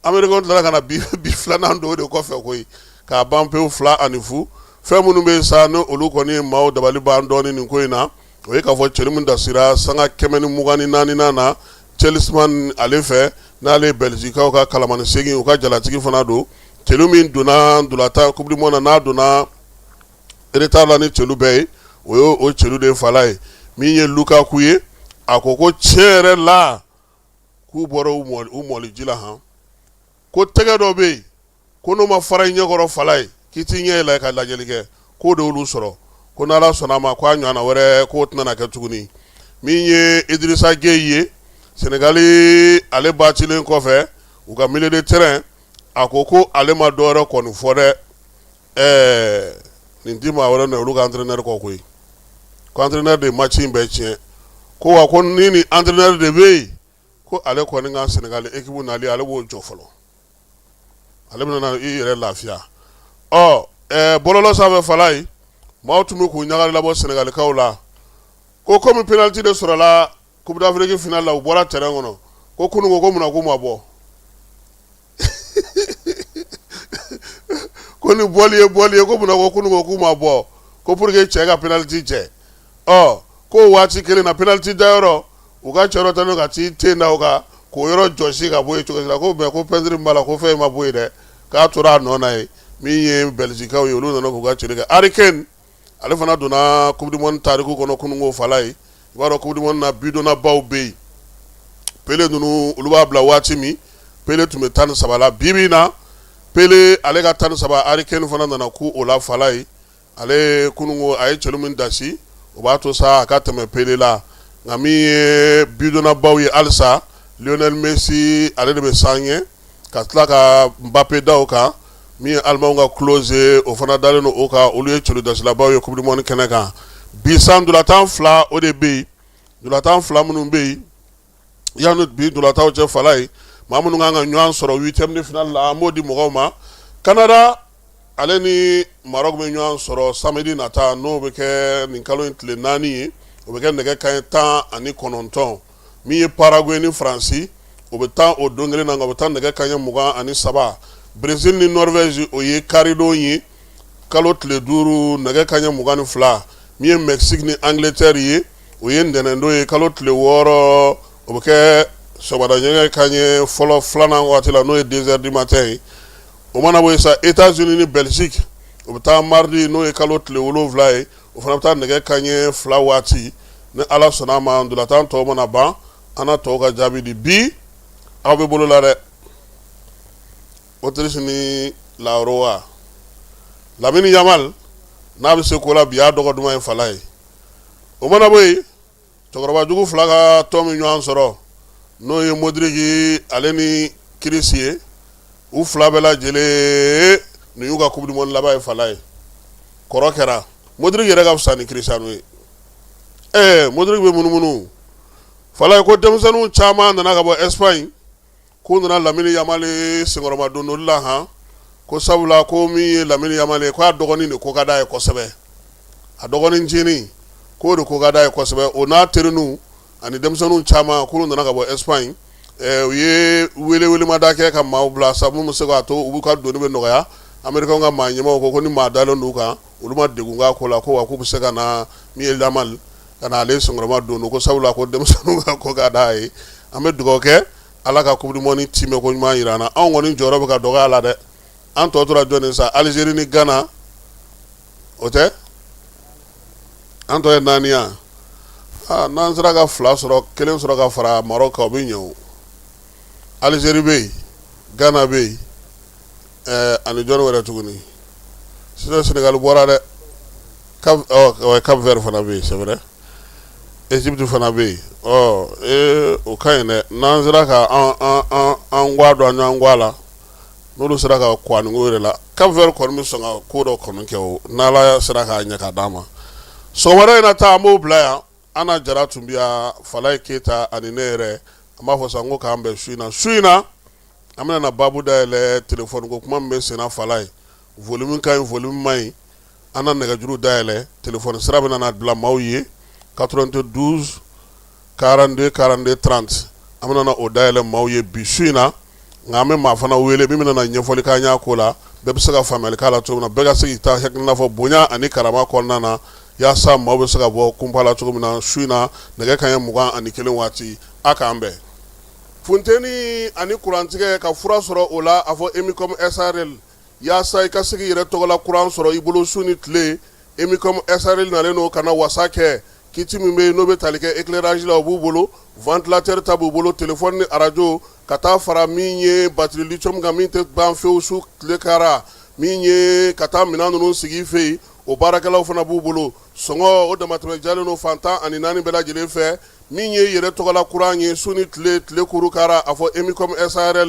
S6: Américains tilala ka na bi filanan don o de kɔfɛ koyi, k'a ban pewu 2-0. Fɛn minnu bɛ sa, ni olu kɔni ye maaw dabali ban dɔɔnin nin ko in na, o ye k'a fɔ celu min dasira sanga 124nan na Tielemans ale fɛ. n'ale ye Bɛlizikaw ka kalamani segin u ka jalatigi fana don. Celu min donna ntolatan coupe du monde na, n'a donna retard la ni celu bɛɛ ye, o ye o celu de ye Falaye. Min ye Lukaku ye, a ko ko tiɲɛ yɛrɛ la k'u bɔra u mɔli ji la han, ko tɛgɛ dɔ bɛ yen ko n'o ma fara i ɲɛkɔrɔ Falaye, k'i t'i ɲɛ yɛlɛ ka lajɛli kɛ, k'o de y'olu sɔrɔ, ko n'Ala sɔnna a ma k'a ɲɔgɔnna wɛrɛ k'o tɛna na kɛ tuguni. Min ye Idrissa Gueye ye, Senegali ale batilen kɔfɛ u ka milieu de terrain, a ko ko ale ma dɔwɛrɛ kɔni fɔ dɛ, ɛɛ nin ti maa wɛrɛ nɔ ye olu ka entraîneur kɔ koyi, ko entraîneur de ye match in bɛɛ tiɲɛ, ko wa ko ni nin entraîneur de bɛ yen, ko ale kɔni ka Senegali équipe nali ale b'o jɔ fɔlɔ, ale bɛna na i yɛrɛ lafiya. Ɔ ɛɛ bɔlɔlɔ sanfɛ Falaye, maaw tun bɛ k'u ɲagali labɔ Senegalikaw la, ko komi penalty de sɔrɔla Coupe d'Afrique finale la, u bɔra terrain kɔnɔ, ko kunun ko mun na k'u ma bɔ, ko ni bɔli ye bɔli ye, ko mun na ko kunun ko k'u ma bɔ, ko pour que cɛ ka penalty cɛ. Ɔ ko waati kelen na penalty dayɔrɔ, u ka cɛ dɔ taalen ka t'i ten da o kan k'o yɔrɔ jɔsi ka bɔ yen cogo si la, ko mais ko peinture min b'a la ko fɛn in ma bɔ yen dɛ, k'a tora a nɔ na yen. Min ye Bɛlizikaw ye, olu nana k'u ka celu kɛ. Harry Kane ale fana donna Coupe du monde tariku kɔnɔ kununko Falaye. I b'a dɔn Coupe du monde na bidonnabaw bɛ yen, Pele ninnu olu b'a bila waati min, Pele tun bɛ 13 la. Bi bi in na Pele ale ka 13, Harry Kane fana nana ku o la Falaye. Ale kununko a ye celu min dasi, o b'a to sa a ka tɛmɛ Pele la. Nka min ye bidonnabaw ye halisa, Lionel Messi ale de bɛ san ɲɛ ka tila ka Mbappe da o kan. Min ye Alimanw ka Klose, o fana dalen don o kan. Olu ye celu dasilabaw ye Coupe du monde kɛnɛ kan bi. San ntolatan fila o de bɛ yen, ntolatan fila minnu bɛ yen yanni bi ntolatanw cɛ Falaye, maa minnu kan ka ɲɔgɔn sɔrɔ huitième de finale la, an b'o di mɔgɔw ma. Canada ale ni Maroc bɛ ɲɔgɔn sɔrɔ samedi nata, n'o bɛ kɛ nin kalo in tile 4 ye, o bɛ kɛ nɛgɛ kanɲɛ 19. Min ye Paraguay ni Faransi, o bɛ taa o don kelen na, nka o bɛ taa nɛgɛ kanɲɛ 23. Brésil ni Norvège, o ye karidon ye, kalo tile 5, nɛgɛ kanɲɛ 22. Min ye Mexique ni Angleterre ye, o ye ntɛnɛndon ye, kalo tile 6, o bɛ kɛ sɔgɔmada nɛgɛ kanɲɛ fɔlɔ filanan waati la, n'o ye 2 heures du matin ye. O mana bɔ yen sa, États-Unis ni Belgique, o bɛ taa mardi, n'o ye kalo tile 7 ye, o fana bɛ taa nɛgɛ kanɲɛ 2 waati. Ni Ala sɔnna a ma, ntolatan tɔw mana ban, an na tɔw ka jaabi di. Bi aw bɛ bolo la dɛ, Autriche ni La Roja. Lamini Yamal n'a bɛ se ko la bi, y'a dɔgɔ duman ye Falaye. O mana bɔ yen, cɛkɔrɔba jugu fila ka tɔn min ɲɔgɔn sɔrɔ, n'o ye Modric ale ni Kroos ye, u fila bɛɛ lajɛlen nin y'u ka coupe du monde laban ye Falaye. Kɔrɔ kɛra Modric yɛrɛ ka fisa ni Cristiano ye. Ɛɛ Modric bɛ munumunu Falaye. Ko denmisɛnninw caman nana ka bɔ Espagne, k'u nana Lamini Yamal senkɔrɔma dondoli la han, ko sabula ko min ye Lamini Yamal ye, k'a dɔgɔnin de ko ka d'a ye kosɛbɛ, a dɔgɔnin ncinin k'o de ko ka d'a ye kosɛbɛ. O n'a terininw ani denmisɛnninw caman k'olu nana ka bɔ Espagne. U ye welewelemada kɛ ka maaw bila sa minnu bɛ se k'a to u ka doni bɛ nɔgɔya. Américains ka maa ɲɛmaaw ko ko ni maa dalen d'u kan, olu ma degun k'a ko la, ko wa k'u bɛ se ka na min ye Yamal ka na ale senkɔrɔma don, ko sabula ko denmisɛnninw ka ko ka d'a ye. An bɛ dugawu kɛ Ala ka coupe du monde timɛ ko ɲuman jira an na. Anw kɔni jɔyɔrɔ bɛ ka dɔgɔya la dɛ. An tɔ tora jɔn sa? Algérie ni Ghana, o tɛ an tɔ ye naani yan. N'an sera ka fila sɔrɔ, kelen sɔrɔ ka fara Maroc kan, o bɛ ɲɛ. O Algérie bɛ yen, Ghana bɛ yen, ani jɔn wɛrɛ tuguni? Sisan Sénégal bɔra dɛ. Cap Vert fana bɛ yen, c'est vrai, Égypte fana bɛ yen. Ɔ ee o ka ɲi dɛ. N'an sera ka an ga don an ɲɔgɔn ga la, n'olu sera ka ko ani ko yɛrɛ la, Cap Vert kɔni bɛ sɔn ka ko dɔ kɔni kɛ o, n'Ala sera k'a ɲɛ ka d'an ma. Sɔgɔmada in na ta, an b'o bila yan. An na Jara tun bɛ yan, Falaye Keyita ani ne yɛrɛ. An b'a fɔ sa ko k'an bɛn su in na. Su in na, an bɛna na baabu dayɛlɛ, telefɔni ko kuma min bɛ senna Falaye, volume ka ɲi, volume man ɲi. An na nɛgɛjuru dayɛlɛ, telefɔni sira bɛna na bila maaw ye, 92 42 42 30. An bɛna na o dayɛlɛ maaw ye bi su in na. Nka an bɛ maa fana wele min bɛna na ɲɛfɔli k'an y'a ko la, bɛɛ bɛ se ka faamuyali k'a la cogo min na, bɛɛ ka se k'i ta hakilina fɔ bonya ani karama kɔnɔna na, yaasa maaw bɛ se ka bɔ kunpa la cogo min na. Su in na, nɛgɛ kanɲɛ 21 waati, a k'an bɛn. Funteni ani kurantigɛ ka fura sɔrɔ o la, a fɔ Emicom SARL yaasa i ka se k'i yɛrɛ tɔgɔla kuran sɔrɔ i bolo su ni tile. Emicom SARL nalen don ka na wasa kɛ. Kit min bɛ yen n'o bɛ tali kɛ éclairage la, o b'u bolo, ventilateur ta b'u bolo, téléphone ni arajo, ka taa fara min ye batterie lithium kan min tɛ ban fewu su tile kara, min ye ka taa minɛn ninnu sigi i fɛ yen, o baarakɛlaw fana b'u bolo. Sɔngɔ o damatɛmɛ jalen don fan 14 bɛɛ lajɛlen fɛ. Min ye yɛrɛ tɔgɔla kuran ye su ni tile, tile kuru kara, a fɔ Emicom SARL.